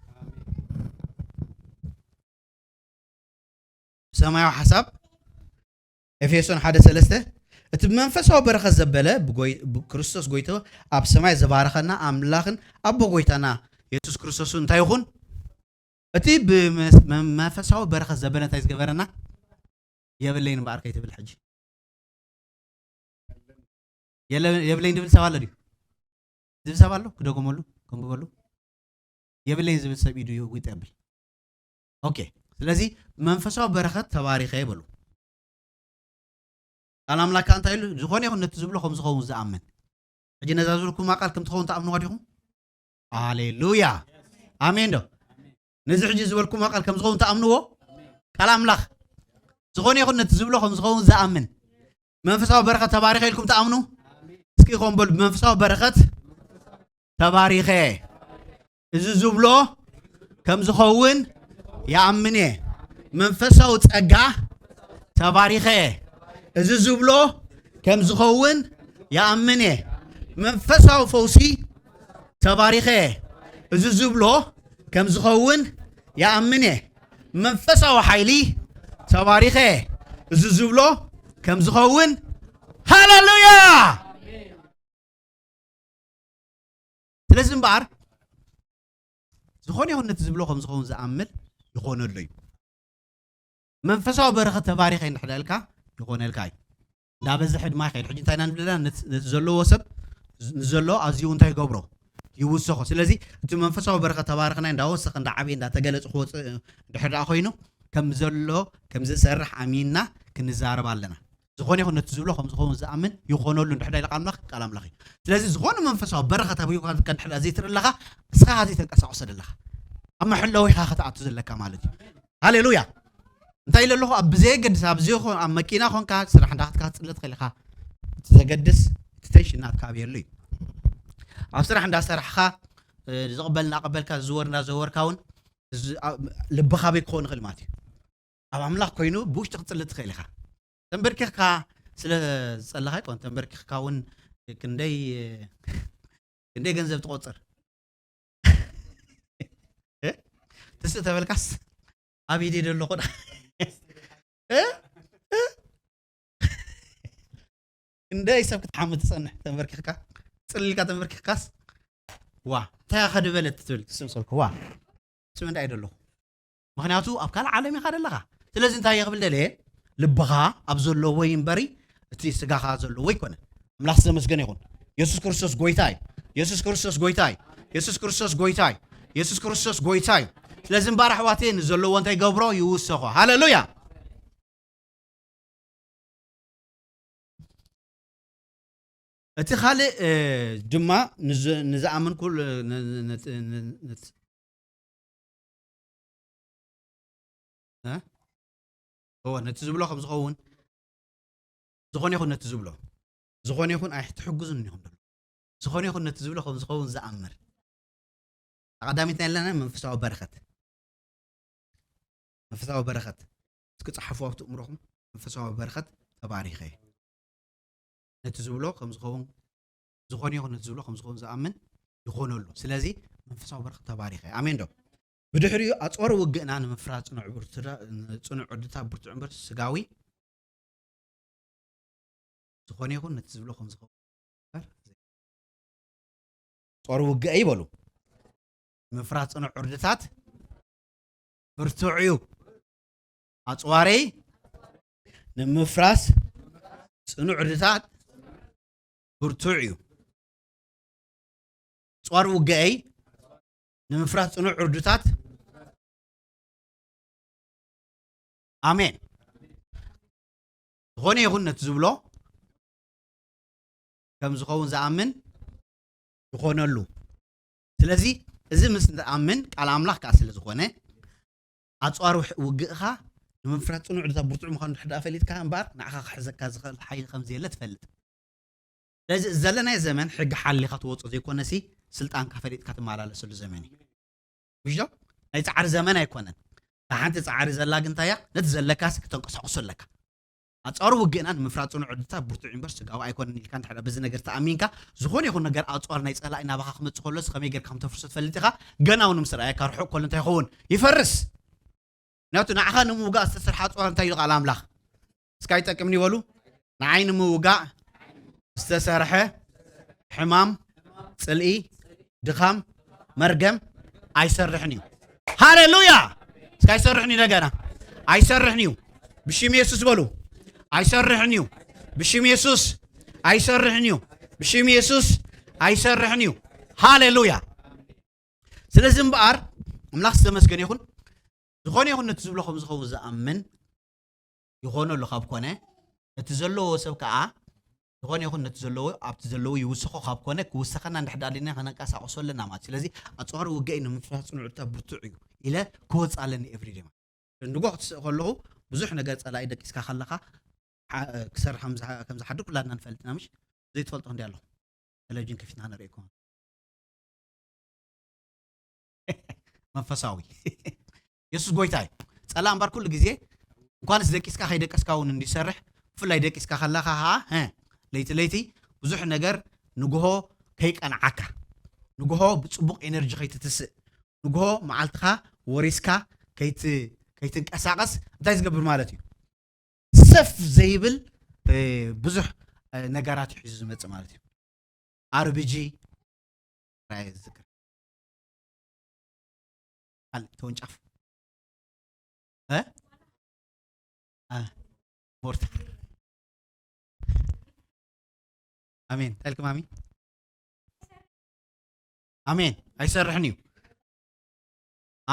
ሰማያዊ ሓሳብ ኤፌሶን ሓደ ሰለስተ እቲ ብመንፈሳዊ በረኸት ዘበለ ብጎይ- ብክርስቶስ ጎይቶ ኣብ ሰማይ ዝባረኸና ኣምላኽን ኣቦ ጎይታና የሱስ ክርስቶስ እንታይ ይኹን? እቲ ብመንፈሳዊ በረኸት ዘበለ እንታይ ዝገበረና? የብለይን እምበኣር ከይትብል ሕጂ የለ- የብለይን ዝብል ሰብ ኣሎ ድዩ? ዝብል ሰብ ኣሎ? ክደገመሉ፣ ከንብበሉ። የብለይን ዝብል ሰብ ኢዱ ይውጥ የብል። ኦኬ። ስለዚ መንፈሳዊ በረኸት ተባሪኸ ይበሉ። ቃል ኣምላክ እንታይ ኢሉ? ዝኾነ ይኹን ነቲ ዝብሎ ከም ዝኸውን ዝኣምን። ሕጂ ነዛ ዝብልኩማ ቃል ከም ትኸውን ትኣምንዋ ዲኹም? ሃሌሉያ። ኣሜን ዶ? ነዚ ሕጂ ዝበልኩማ ቃል ከም ዝኸውን ትኣምንዎ? ቃል ኣምላኽ። ዝኾነ ይኹን ነቲ ዝብሎ ከም ዝኸውን ዝኣምን። መንፈሳዊ በረኸት ተባሪኸ ኢልኩም ትኣምኑ? እስኪ ኢኹም በሉ፣ ብመንፈሳዊ በረኸት ተባሪኸ። እዚ ዝብሎ ከም ዝኸውን ይኣምን እየ። መንፈሳዊ ጸጋ ተባሪኸ። እዚ ዝብሎ ከም ዝኸውን ይኣምን እየ። መንፈሳዊ ፈውሲ ተባሪኸ። እዚ ዝብሎ ከም ዝኸውን ይኣምን እየ። መንፈሳዊ ሓይሊ ተባሪኸ። እዚ ዝብሎ ከም ዝኸውን ሃሌሉያ። ስለዚ እምበኣር ዝኾነ ይኹን ነቲ ዝብሎ ከም ዝኸውን ዝኣምን ይኾነሉ እዩ። መንፈሳዊ በረኸት ተባሪኸ እንድሕር ኢልካ ይኾነልካ እዩ። እንዳበዝሐ ድማ ይኸይድ። ሕጂ እንታይ ኢና ንብል ዘለና? ነቲ ነቲ ዘለዎ ሰብ ንዘለዎ ኣዝዩ እንታይ ይገብሮ? ይውሰኾ። ስለዚ እቲ መንፈሳዊ በረኸት ተባረኽና እንዳወሰኸ እንዳዓበየ እንዳተገለጸ ክወፅእ እንድሕር ደኣ ኮይኑ ከም ዘሎ ከም ዝሰርሕ ኣሚንና ክንዛረብ ኣለና። ዝኾነ ይኹን ነቲ ዝብሎ ከም ዝኸውን ዝኣምን ይኾነሉ እንድሕር ኢለ ቃል ኣምላኽ ቃል ኣምላኽ እዩ። ስለዚ ዝኾነ መንፈሳዊ በረኸት ኣብ ህይወትካ እንድሕር ዘይትርኢ ኣለኻ፣ ንስኻ ዘይተንቀሳቕሶ ዘለኻ ኣብ መሐለዊ ኢኻ ክትኣቱ ዘለካ ማለት እዩ። ሃሌሉያ። እንታይ ኢለ ኣለኹ? ኣብ ብዘየገድስ ኣብ ዘይኮን ኣብ መኪና ኮንካ ስራሕ እንዳኸድካ ክትፅለ ትኽእል ኢኻ። እቲ ዘገድስ እቲ ቴንሽን ናትካ ኣብየሉ እዩ። ኣብ ስራሕ እንዳሰራሕካ እ፣ ዝቕበል እናቐበልካ ዝዝወር እናዘወርካ እውን እዚ- ኣ- ልብኻ ኣበይ ክኸውን ይኽእል ማለት እዩ። ኣብ ኣምላኽ ኮይኑ ብውሽጢ ክትፅሊ ትኽእል ኢኻ። ተንበርኪኽካ ስለ ዝጸለኻ ኣይኮን፣ ተንበርኪኽካ እውን ክንደይ ክንደይ ገንዘብ ትቆጽር እ? ትስእ ተበልካስ ኣብ ኢደይ ደለኹ ዳ እ? እ? ክንደይ ሰብ ክትሓሙ ትጸንሕ ተንበርኪኽካ ጽልልካ ተንበርኪኽካስ ዋ እንታይ ከድበለት ትብል ትስምሰልኩ ዋ ስም እንታይ ደለኹ ምኽንያቱ ኣብ ካልእ ዓለም ኢኻ ደለኻ። ስለዚ እንታይ እየ ክብል ደልየ ልብኻ ኣብ ዘለዎ ይንበሪ እቲ ስጋኻ ዘለዎ ይኮነ። ኣምላኽ ዝተመስገነ ይኹን። የሱስ ክርስቶስ ጎይታ እዩ። የሱስ ክርስቶስ ጎይታ እዩ። የሱስ ክርስቶስ ጎይታ እዩ። የሱስ ክርስቶስ ጎይታ እዩ። ስለዚ እምበኣር ኣሕዋተየ ንዘለዎ እንታይ ገብሮ ይውሰኾ። ሃሌሉያ። እቲ ካልእ እ፣ ድማ ንዝ- ንዝኣምን ኩሉ ን- ን- ን- ን- ን- እ? እወ ነቲ ዝብሎ ከም ዝኸውን ዝኾነ ይኹን ነቲ ዝብሎ ዝኾነ ይኹን ኣይትሕግዙን ኢኹም ደሎ ዝኾነ ይኹን ነቲ ዝብሎ ከም ዝኸውን ዝኣምር ኣቐዳሚት ናይ ኣለና መንፈሳዊ በረኸት መንፈሳዊ በረኸት እስኪ ጸሓፉ ኣብቲ እምሮኹም መንፈሳዊ በረኸት ተባሪኸ ነቲ ዝብሎ ከም ዝኸውን ዝኾነ ይኹን ነቲ ዝብሎ ከም ዝኸውን ዝኣምን ይኾነሉ ስለዚ መንፈሳዊ በረኸት ተባሪኸ ኣሜን ዶ ብድሕሪኡ ኣጽዋር ውግእና ንምፍራስ ጽኑዕ ብርቱዕ ጽኑዕ ዕድታት ብርቱዕ እምበር ስጋዊ ዝኾነ ይኹን ነቲ ዝብሎ ከም ዝኸውን ጾር ውግእ ይበሉ። ምፍራስ ጽኑዕ ዕርድታት ብርቱዕ እዩ። ኣጽዋረይ ንምፍራስ ጽኑዕ ዕርድታት ብርቱዕ እዩ። ጾር ውግአይ ንምፍራስ ጽኑዕ ዕርድታት ኣሜን። ዝኾነ ይኹን ነቲ ዝብሎ ከም ዝኸውን ዝኣምን ዝኾነሉ። ስለዚ እዚ ምስ ንኣምን ቃል ኣምላኽ ከኣ ስለ ዝኾነ ኣጽዋር ውሕ- ውግእኻ ንምፍራስ ጽኑዕ ዕርድታት ብርቱዕ ምዃኑ ድሕር ደኣ ፈሊጥካ እምበኣር ንዓኻ ክሕዘካ ዝኽእል ሓይሊ ከም ዘየለ ትፈልጥ። ስለዚ ዘለናዮ ዘመን ሕጊ ሓሊኻ ትወጾ ዘይኮነሲ ስልጣንካ ፈሊጥካ ትመላለሰሉ ዘመን እዩ። ምሽዶ ናይ ጻዕሪ ዘመን ኣይኮነን። እታ ሓንቲ ጻዕሪ ዘላ ግን እንታይ እያ? ነቲ ዘለካሲ ክተንቀሳቕሶ ኣለካ። ኣጻሩ ውግእና ንምፍራስ ጽኑዕ ዕድታት ብርቱዕ እምበር ስጋዊ ኣይኮነን ኢልካ እንድሕር በዚ ነገር ተኣሚንካ ዝኾነ ይኹን ነገር ኣጽዋር ናይ ጸላኢ ናባኻ ክመጽእ ከሎስ ከመይ ጌርካ ከም ተፍርሶ ትፈልጥ ኢኻ። ገና እውን ምስ ረኣየካ ርሑቕ ከሎ እንታይ ይኸውን? ይፈርስ። ምክንያቱ ንዓኻ ንምውጋእ ዝተሰርሐ ኣጽዋር እንታይ ኢሉ ቃል ኣምላኽ? እስካ ይጠቅምኒ ይበሉ። ንዓይ ንምውጋእ ዝተሰርሐ ሕማም፣ ጽልኢ፣ ድኻም፣ መርገም ኣይሰርሕን እዩ። ሃሌሉያ! እስካ ኣይሰርሕን እዩ። እንደገና ኣይሰርሕን እዩ። ብሽም የሱስ በሉ። ኣይሰርሕን እዩ። ብሽም የሱስ ኣይሰርሕን እዩ። ብሽም የሱስ ኣይሰርሕን እዩ። ሃሌሉያ! ስለዚ እምበኣር ኣምላኽ ዝተመስገነ ይኹን። ዝኾነ ይኹን ነቲ ዝብሎ ከም ዝኸውን ዝኣምን ይኾነሉ ካብ ኮነ፣ እቲ ዘለዎ ሰብ ከኣ ዝኾነ ይኹን ነቲ ዘለዎ ኣብቲ ዘለዎ ይውስኾ ካብ ኮነ፣ ክውሰኸና እንድሕር ደኣ ደሊና ከነንቀሳቕሶ ኣለና ማለት። ስለዚ ኣጽዋር ውግአይ ንምፍራስ ጽኑዕ ዕድታት ብርቱዕ እዩ ኢለ ክወጽእ ኣለኒ ኤቭሪዴ ማለት። ንጎ ክትስእ ከለኹ ብዙሕ ነገር ጸላኢ ደቂስካ ከለኻ ሓ- ክሰርሕ ከም ዝሓ- ከም ዝሓድር ኩላትና ንፈልጥ ኢና። ምሽ ዘይትፈልጦ ክንደይ ኣለኹም? ቴሌቪዥን ከፊትና ንርእየኩም። መንፈሳዊ የሱስ ጎይታ እዩ። ጸላ እምበር ኩሉ ግዜ እንኳንስ ደቂስካ ከይደቀስካ እውን እንዲሰርሕ፣ ብፍላይ ደቂስካ ከለኻ ኸዓ ሀ፣ ለይቲ ለይቲ ብዙሕ ነገር ንግሆ ከይቀንዓካ፣ ንግሆ ብጽቡቕ ኤነርጂ ከይትትስእ፣ ንግሆ መዓልትኻ ወሪስካ ከይት- ከይትንቀሳቐስ እንታይ ዝገብር ማለት እዩ? ሰፍ ዘይብል ብዙሕ ነገራት እዩ ሒዙ ዝመፅእ ማለት እዩ። ኣርቢጂ ራየ ዝዝክር ካልእ ተወንጫፍ ሞርታር ኣሜን ታልክም ኣሜን ኣሜን ኣይሰርሕን እዩ።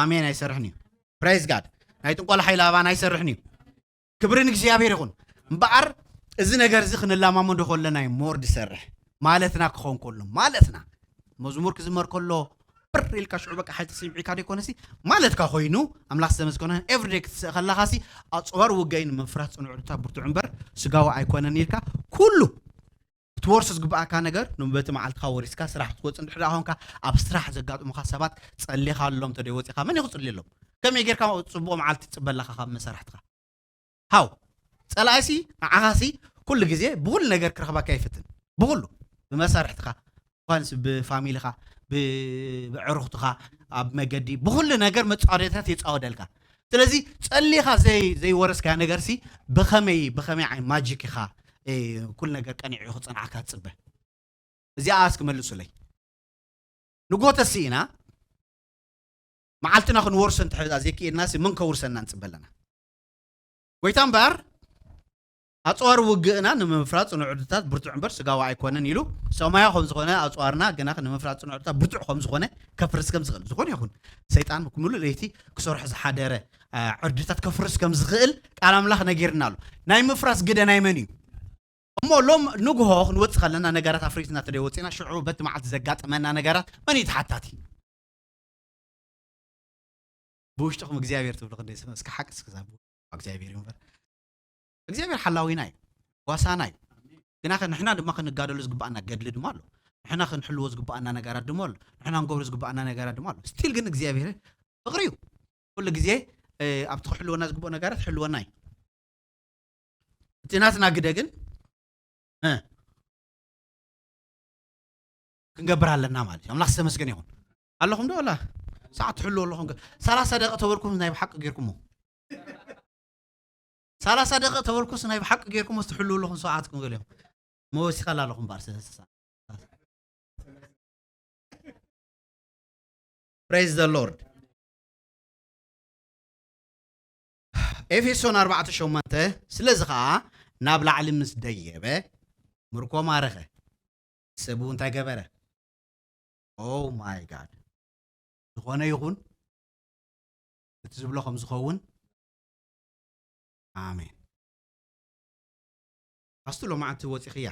ኣሜን ኣይሰርሕን እዩ። ፕራይዝ ጋድ ናይ ጥንቆላ ሓይሊ ኣባና ኣይሰርሕን እዩ። ክብሪ ንእግዚኣብሔር ይኹን። እምበኣር እዚ ነገር እዚ ክንለማመዶ ከለና እዩ ሞር ዝሰርሕ ማለትና ክኸውን ከሎ ማለትና መዝሙር ክዝመር ከሎ ብር ኢልካ ሽዑ በቃ ሓይሊ ተሰሚዒካ ዘይኮነሲ ማለትካ ኮይኑ ኣምላኽ ዝተመስገነ ኤቭሪዴ ክትስእ ከለኻሲ ኣፅዋር ውጋይ ንምፍራስ ፅኑዕ ዕድታ ብርቱዕ እምበር ስጋዊ ኣይኮነን ኢልካ ኩሉ ክትወርሶ ዝግባኣካ ነገር ንበቲ መዓልትኻ ወሪስካ ስራሕ ክትወፅእ እንድሕር ደኣ ኮንካ ኣብ ስራሕ ዘጋጥሙኻ ሰባት ጸሊኻሎም ተደይ ወፂኻ መን እዩ ክፅልየሎም? ከመይ ጌርካ ፅቡቕ መዓልቲ ትፅበለኻ ካብ መሳርሕትኻ? ሃው ፀላኢሲ ንዓኻሲ ኩሉ ግዜ ብኩሉ ነገር ክረኽበካ ይፍትን። ብኩሉ ብመሳርሕትኻ ኳንስ ብፋሚሊኻ ብዕሩኽትኻ ኣብ መገዲ ብኩሉ ነገር መፃወደታት የፃወደልካ። ስለዚ ጸሊኻ ዘይወረስካያ ነገርሲ ብኸመይ ብኸመይ ዓይ ማጂክ ኢኻ ኩሉ ነገር ቀኒዑ ክፅንዓካ ትፅበ? እዚኣ እስኪ መልሱለይ። ንጎተሲ ኢና መዓልትና ክንወርሶ እንተሕዛ ዘይክኢልና ሲ ምን ከውርሰና ንፅበ ኣለና? ጎይታ እምበር ኣፅዋር ውግእና ንምፍራስ ፅኑዕ ዕድታት ብርቱዕ እምበር ስጋዊ ኣይኮነን ኢሉ ሰማያዊ ከም ዝኾነ ኣፅዋርና ግና ንምፍራስ ፅኑዕ ዕድታት ብርቱዕ ከም ዝኾነ ከፍርስ ከም ዝኽእል ዝኾነ ይኹን ሰይጣን ብምሉእ ለይቲ ክሰርሖ ዝሓደረ ዕርድታት ከፍርስ ከም ዝኽእል ቃል ኣምላኽ ነጊርና ኣሎ። ናይ ምፍራስ ግደ ናይ መን እዩ? እሞ ሎም ንግሆ ክንወፅእ ከለና ነገራት ኣፍሪትና ተደይ ወፅና ሽዑ በቲ መዓልቲ ዘጋጠመና ነገራት መን እዩ ተሓታቲ? ብውሽጥኹም እግዚኣብሔር ትብሉ ክንደይ ስመ እስከ ሓቅስ ክዛብ እግዚኣብሔር እዩ እምበር እግዚኣብሔር ሓላዊና እዩ ጓሳና እዩ። ግና ንሕና ድማ ክንጋደሉ ዝግባኣና ገድሊ ድማ ኣሎ። ንሕና ክንሕልዎ ዝግባኣና ነገራት ድማ ኣሎ። ንሕና ክንገብሮ ዝግባኣና ነገራት ድማ ኣሎ። ስቲል ግን እግዚኣብሔር ፍቕሪ እዩ። ኩሉ ግዜ ኣብቲ ክሕልወና ዝግብኦ ነገራት ሕልወና እዩ። እቲ ናትና ግደ ግን ክንገብር ኣለና ማለት እዩ። ኣምላኽ ዝተመስገነ ይኹን። ኣለኹም ዶ ወላ ሰዓት ትሕሉ ኣለኹም። ሰላሳ ደቂቕ ተበልኩም ናይ ብሓቂ ጌርኩሞ። ሰላሳ ደቂቕ ተበልኩስ ናይ ብሓቂ ጌርኩሞ ትሕሉ ኣለኹም ሰዓትኩም ገሊኦም። መወሲኸላ ኣለኹም ባር ሰላሳ። Praise the Lord። ኤፌሶን ኣርባዕተ ሸሞንተ፣ ስለዚ ኸዓ ናብ ላዕሊ ምስ ደየበ ምርኮ ማረኸ፣ ሰብ እውን እንታይ ገበረ? Oh my God። ዝኾነ ይኹን እቲ ዝብሎ ከም ዝኸውን። ኣሜን። ኣስቱ ሎማዓንቲ ወፂኽያ።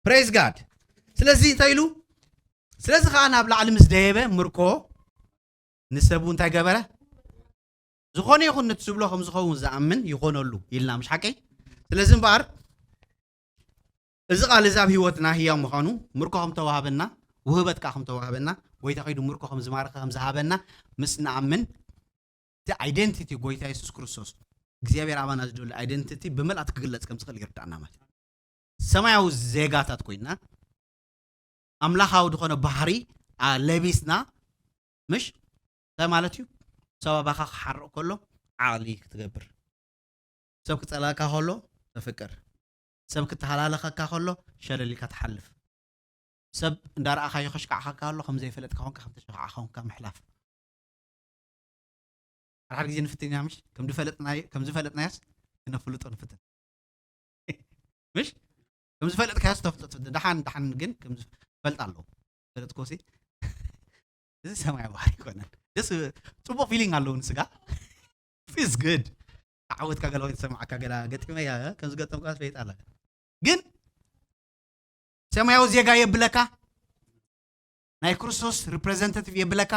Praise God። ስለዚ እንታይ ኢሉ? ስለዚ ከዓ ናብ ላዕሊ ምስ ደየበ ምርኮ ንሰቡ እንታይ ገበረ? ዝኾነ ይኹን ነቲ ዝብሎ ከም ዝኸውን ዝኣምን ይኾነሉ ኢልና፣ ምሽ ሓቀይ? ስለዚ እምበኣር እዚ ቃል እዚ ኣብ ህይወትና ህያው ምዃኑ፣ ምርኮ ከም ተዋህበና፣ ውህበት ከዓ ከም ተዋህበና፣ ጎይታ ከይዱ ምርኮ ከም ዝማረኸ ከም ዝሃበና ምስ ንኣምን፣ እቲ ኣይደንቲቲ ጎይታ የሱስ ክርስቶስ እግዚኣብሔር ኣባና ዝደሉ ኣይደንቲቲ ብመልኣት ክግለጽ ከም ዝኽእል ይርዳእና ማለት እዩ። ሰማያዊ ዜጋታት ኮይና ኣምላኻዊ ዝኾነ ባህሪ ለቢስና፣ ምሽ እንታይ ማለት እዩ? ሰብ ኣባኻ ክሓርቕ ከሎ ዓቕሊ ክትገብር፣ ሰብ ክጸላእካ ከሎ ተፍቅር፣ ሰብ ክተሃላለኸካ ከሎ ሸለሊካ ትሓልፍ፣ ሰብ እንዳረኣኻዮ ከሽካዕኻካ ከሎ ከም ዘይፈለጥካ ኮንካ ከም ተሸካዕኻ ኮንካ ምሕላፍ። ሓድሓድ ግዜ ንፍትን ኢና ምሽ? ከም ዝፈለጥናዮ፣ ከም ዝፈለጥናዮስ ክነፍልጦ ንፍትን። ምሽ? ከም ዝፈለጥካዮስ ተፍልጦ ትፍትን። ደሓን፣ ደሓን ግን ከም ዝፈልጥ ኣለዎ። ፈለጥኮሲ፣ እዚ ሰማያዊ ባህሪ ይኮነን። ደስ፣ ጽቡቕ ፊሊንግ ኣለዎ ንስጋ። Feels good። ተዓወትካ ገለ ወይ ተሰማዕካ ገለ ገጢመያ፣ ከም ዝገጠምካ ትፈልጥ ኣለካ። ግን ሰማያዊ ዜጋ የብለካ፣ ናይ ክርስቶስ ሪፕሬዘንታቲቭ የብለካ፣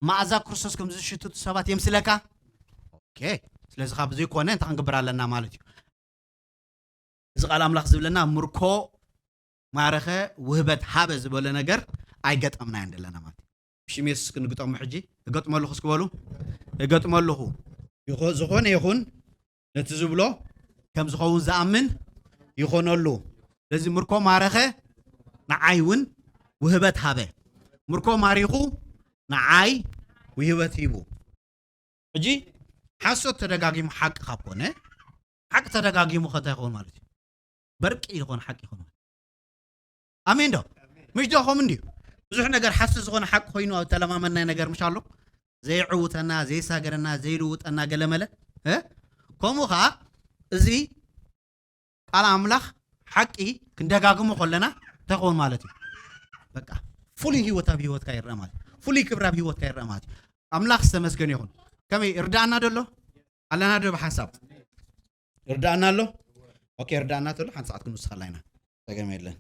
መኣዛ ክርስቶስ ከም ዝሽትቱ ሰባት የምስለካ። ኦኬ፣ ስለዚ ካብ ዘይኮነ እንታይ ክንገብር ኣለና ማለት እዩ? እዚ ቃል ኣምላኽ ዝብለና ምርኮ ማረኸ፣ ውህበት ሃበ ዝበለ ነገር ኣይገጠምናዮን ዘለና ማለት እዩ። ብሽም የሱስ ክንግጠሞ ሕጂ። እገጥመሉ እስኪ በሉ። እገጥመሉኹ። ይኾ-፣ ዝኾነ ይኹን ነቲ ዝብሎ ከም ዝኸውን ዝኣምን ይኾነሉ። ስለዚ ምርኮ ማረኸ፣ ንዓይ እውን ውህበት ሃበ። ምርኮ ማሪኹ፣ ንዓይ ውህበት ሂቡ። ሕጂ ሓሶት ተደጋጊሙ ሓቂ ካብ ኮነ፣ ሓቂ ተደጋጊሙ ከ እንታይ ይኸውን ማለት እዩ? በርቂ ዝኾነ ሓቂ ይኾን ማለት እዩ። ኣሜን ዶ? ምሽ ዶ ከምኡ እንድዩ? ብዙሕ ነገር ሓሶት ዝኾነ ሓቂ ኮይኑ ኣብ ተለማመድናዮ ነገር ምሽ ኣሎ? ዘይዕውተና፣ ዘይሳገረና፣ ዘይልውጠና ገለመለ፣ እ? ከምኡ ኸዓ እዚ ቃል ኣምላኽ ሓቂ ክንደጋግሞ ከለና እንታይ ክኸውን ማለት እዩ? በቃ ፍሉይ ህይወት ኣብ ህይወትካ ይረአ ማለት እዩ። ፍሉይ ክብሪ ኣብ ህይወትካ ይረአ ማለት እዩ። ኣምላኽ ዝተመስገነ ይኹን። ከመይ ይርዳእና ዶ ኣሎ? ኣለና ዶ ብሓሳብ? ይርዳእና ኣሎ? ኦኬ፣ ይርዳእና ተሎ ሓንቲ ሰዓት ክንውስኸላ ኢና። ጸገም የለን።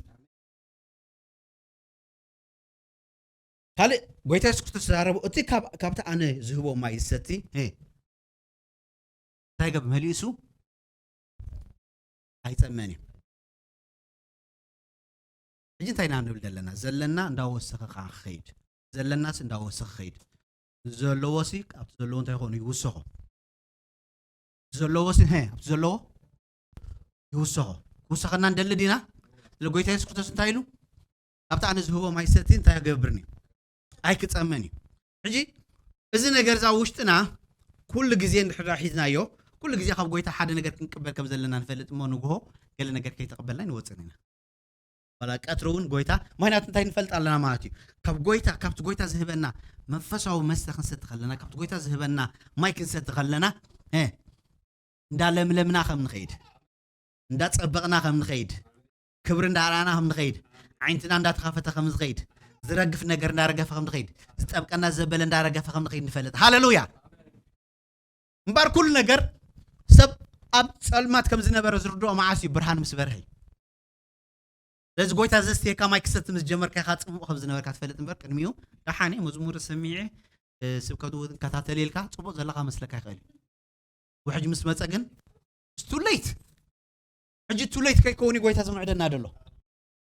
ካልእ ጎይታ የሱስ ክርስቶስ ዝተዛረቦ፣ እቲ ካብ-፣ ካብቲ ኣነ ዝህቦ ማይ ዝሰቲ፣ ሄ፣ እንታይ ገብ-፣ መሊሱ ኣይጸመን እዩ። ሕጂ እንታይ ኢና ንብል ዘለና? ዘለና እንዳወሰኸ ከዓ ክኸይድ። ዘለናስ እንዳወሰኸ ክኸይድ። ዘለዎሲ ኣብቲ ዘለዎ እንታይ ይኾኑ? ይውሰኾ። ዘለዎሲ፣ ሄ፣ ኣብቲ ዘለዎ ይውሰኾ። ክውሰኸና ንደሊ ዲና? ስለ ጎይታ የሱስ ክርስቶስ እንታይ ኢሉ? ኣብቲ ኣነ ዝህቦ ማይ ሰቲ እንታይ ክገብርኒ? ኣይክጸመን እዩ። ሕጂ እዚ ነገር እዛ ውሽጥና ኩሉ ግዜ እንድሕር ሒዝናዮ፣ ኩሉ ግዜ ካብ ጎይታ ሓደ ነገር ክንቅበል ከም ዘለና ንፈልጥ እሞ፣ ንግሆ ገለ ነገር ከይተቐበልና ንወጽእ ኢና። ዋላ ቀትሪ እውን ጎይታ፣ ምኽንያቱ እንታይ ንፈልጥ ኣለና ማለት እዩ? ካብ ጎይታ፣ ካብቲ ጎይታ ዝህበና መንፈሳዊ መስተ ክንሰቲ ከለና፣ ካብቲ ጎይታ ዝህበና ማይ ክንሰቲ ከለና፣ እ፣ እንዳለምለምና ከም ንኸይድ፣ እንዳጸበቕና ከም ንኸይድ፣ ክብሪ እንዳርኣና ከም ንኸይድ፣ ዓይንትና እንዳተኸፈተ ከም ዝኸይድ፣ ዝረግፍ ነገር እንዳረገፈ ከም ንኸይድ፣ ዝጠብቀና ዘበለ እንዳረገፈ ከም ንኸይድ ንፈልጥ። ሃሌሉያ! እምበኣር ኩሉ ነገር ሰብ ኣብ ጸልማት ከም ዝነበረ ዝርድኦ መዓስ እዩ? ብርሃን ምስ በርሀ እዩ። ስለዚ ጎይታ ዘስትየካ ማይ ክሰቲ ምስ ጀመርካ ኢኻ ጽሙቕ ከም ዝነበርካ ትፈልጥ እምበር፣ ቅድሚኡ ደሓን እየ፣ መዝሙር ሰሚዐ፣ እ፣ ስብከቱ እውን እከታተል ኢልካ ጽቡቕ ዘለኻ መስለካ ይኽእል እዩ። ውሕጅ ምስ መጸ ግን it's too late። ሕጂ too late ከይከውን እዩ ጎይታ ዝምዕደና ዘሎ።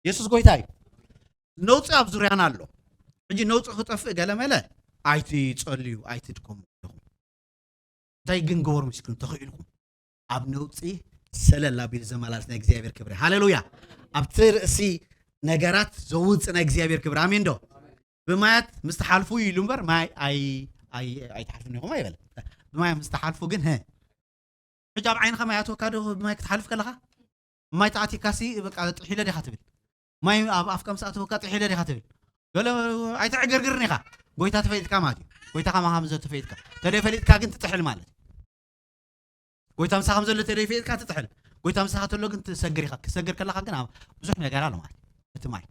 የሱስ ጎይታ እዩ። ነውጺ ኣብ ዙርያና ኣሎ። ሕጂ ነውጺ ክጠፍእ ገለ መለ ኣይትጸልዩ፣ ኣይትድከሙ ኣለኹም። እንታይ ግን ግበሩ መሲልኩም ተኽኢልኩም? ኣብ ነውጺ ሰለል ኣቢሉ ዘመላልስ ናይ እግዚኣብሔር ክብሪ። ሃሌሉያ! ኣብቲ ርእሲ ነገራት ዘውፅእ ናይ እግዚኣብሔር ክብሪ። ኣሜን ዶ? ብማያት ምስ ትሓልፉ ኢሉ እምበር ማይ ኣይ ኣይ ኣይትሓልፉን ኢኹም ኣይበለ። ብማይ ምስ ትሓልፉ ግን፣ ህ፣ ሕጂ ኣብ ዓይንኻ ማይ ኣትወካ ዶ? ብማይ ክትሓልፍ ከለኻ ማይ ተኣቲካሲ በቃ ጥሒለ ዲኻ ትብል? ማይ ኣብ ኣፍካ ምስ ኣተወካ ጥሒለ ዲኻ ትብል? ገለ ኣይተዕገርግርን ኢኻ። ጎይታ ተፈሊጥካ ማለት እዩ። ጎይታ ከማኻ ከም ዘሎ ተፈሊጥካ። ተደይ ፈሊጥካ ግን ትጥሕል ማለት እዩ። ጎይታ ምሳኻ ከም ዘሎ ተደይ ፈሊጥካ ትጥሕል። ጎይታ ምሳኻ ተሎ ግን ትሰግር ኢኻ። ክትሰግር ከለኻ ግን ኣብ ብዙሕ ነገር ኣሎ ማለት እዩ። እቲ ማይ።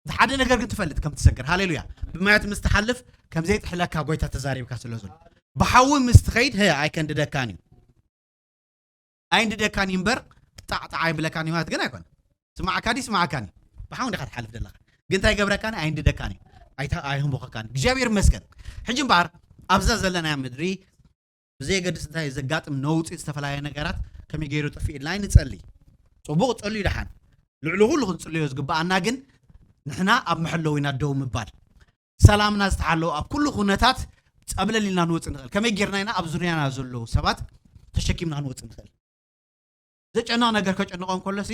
እቲ ሓደ ነገር ግን ትፈልጥ ከም ትሰግር። ሃሌሉያ። ብማያት ምስ ትሓልፍ ከም ዘይጥሕለካ ጎይታ ተዛሪብካ ስለ ዘሎ። ብሓዊ ምስ ትኸይድ፣ ህ፣ ኣይከንድደካን እዩ። ኣይንድደካን እዩ እምበር፣ ጣዕጣዕ ኣይብለካን እዩ ማለት ግን ኣይኮነ። ስማዕካ ድዩ? ስማዕካን እዩ። ብሓዊ እንዲኻ ትሓልፍ ዘለኻ። ግን እንታይ ይገብረካን? ኣይንድደካን እዩ። ኣይታ-፣ ኣይህንቦኸካን እዩ። እግዚኣብሔር ይመስገን። ሕጂ እምበኣር፣ ኣብዛ ዘለናያ ምድሪ፣ ብዘየገድስ እንታይ ዘጋጥም ነውፂ፣ ዝተፈላለየ ነገራት ከመይ ገይሩ ጠፊእልና ንጸሊ። ጽቡቕ፣ ጸልዩ ደሓን። ልዕሊ ኩሉ ክንጽልዮ ዝግብኣና ግን ንሕና ኣብ መሐለዊና ደው ምባል። ሰላምና ዝተሓለወ ኣብ ኩሉ ኩነታት ጸብለል ኢልና ንወጽእ ንኽእል። ከመይ ጌርና ኢና ኣብ ዙርያና ዘለዉ ሰባት ተሸኪምና ክንወጽእ ንኽእል? ዘጨንቕ ነገር ከጨንቖም ከሎሲ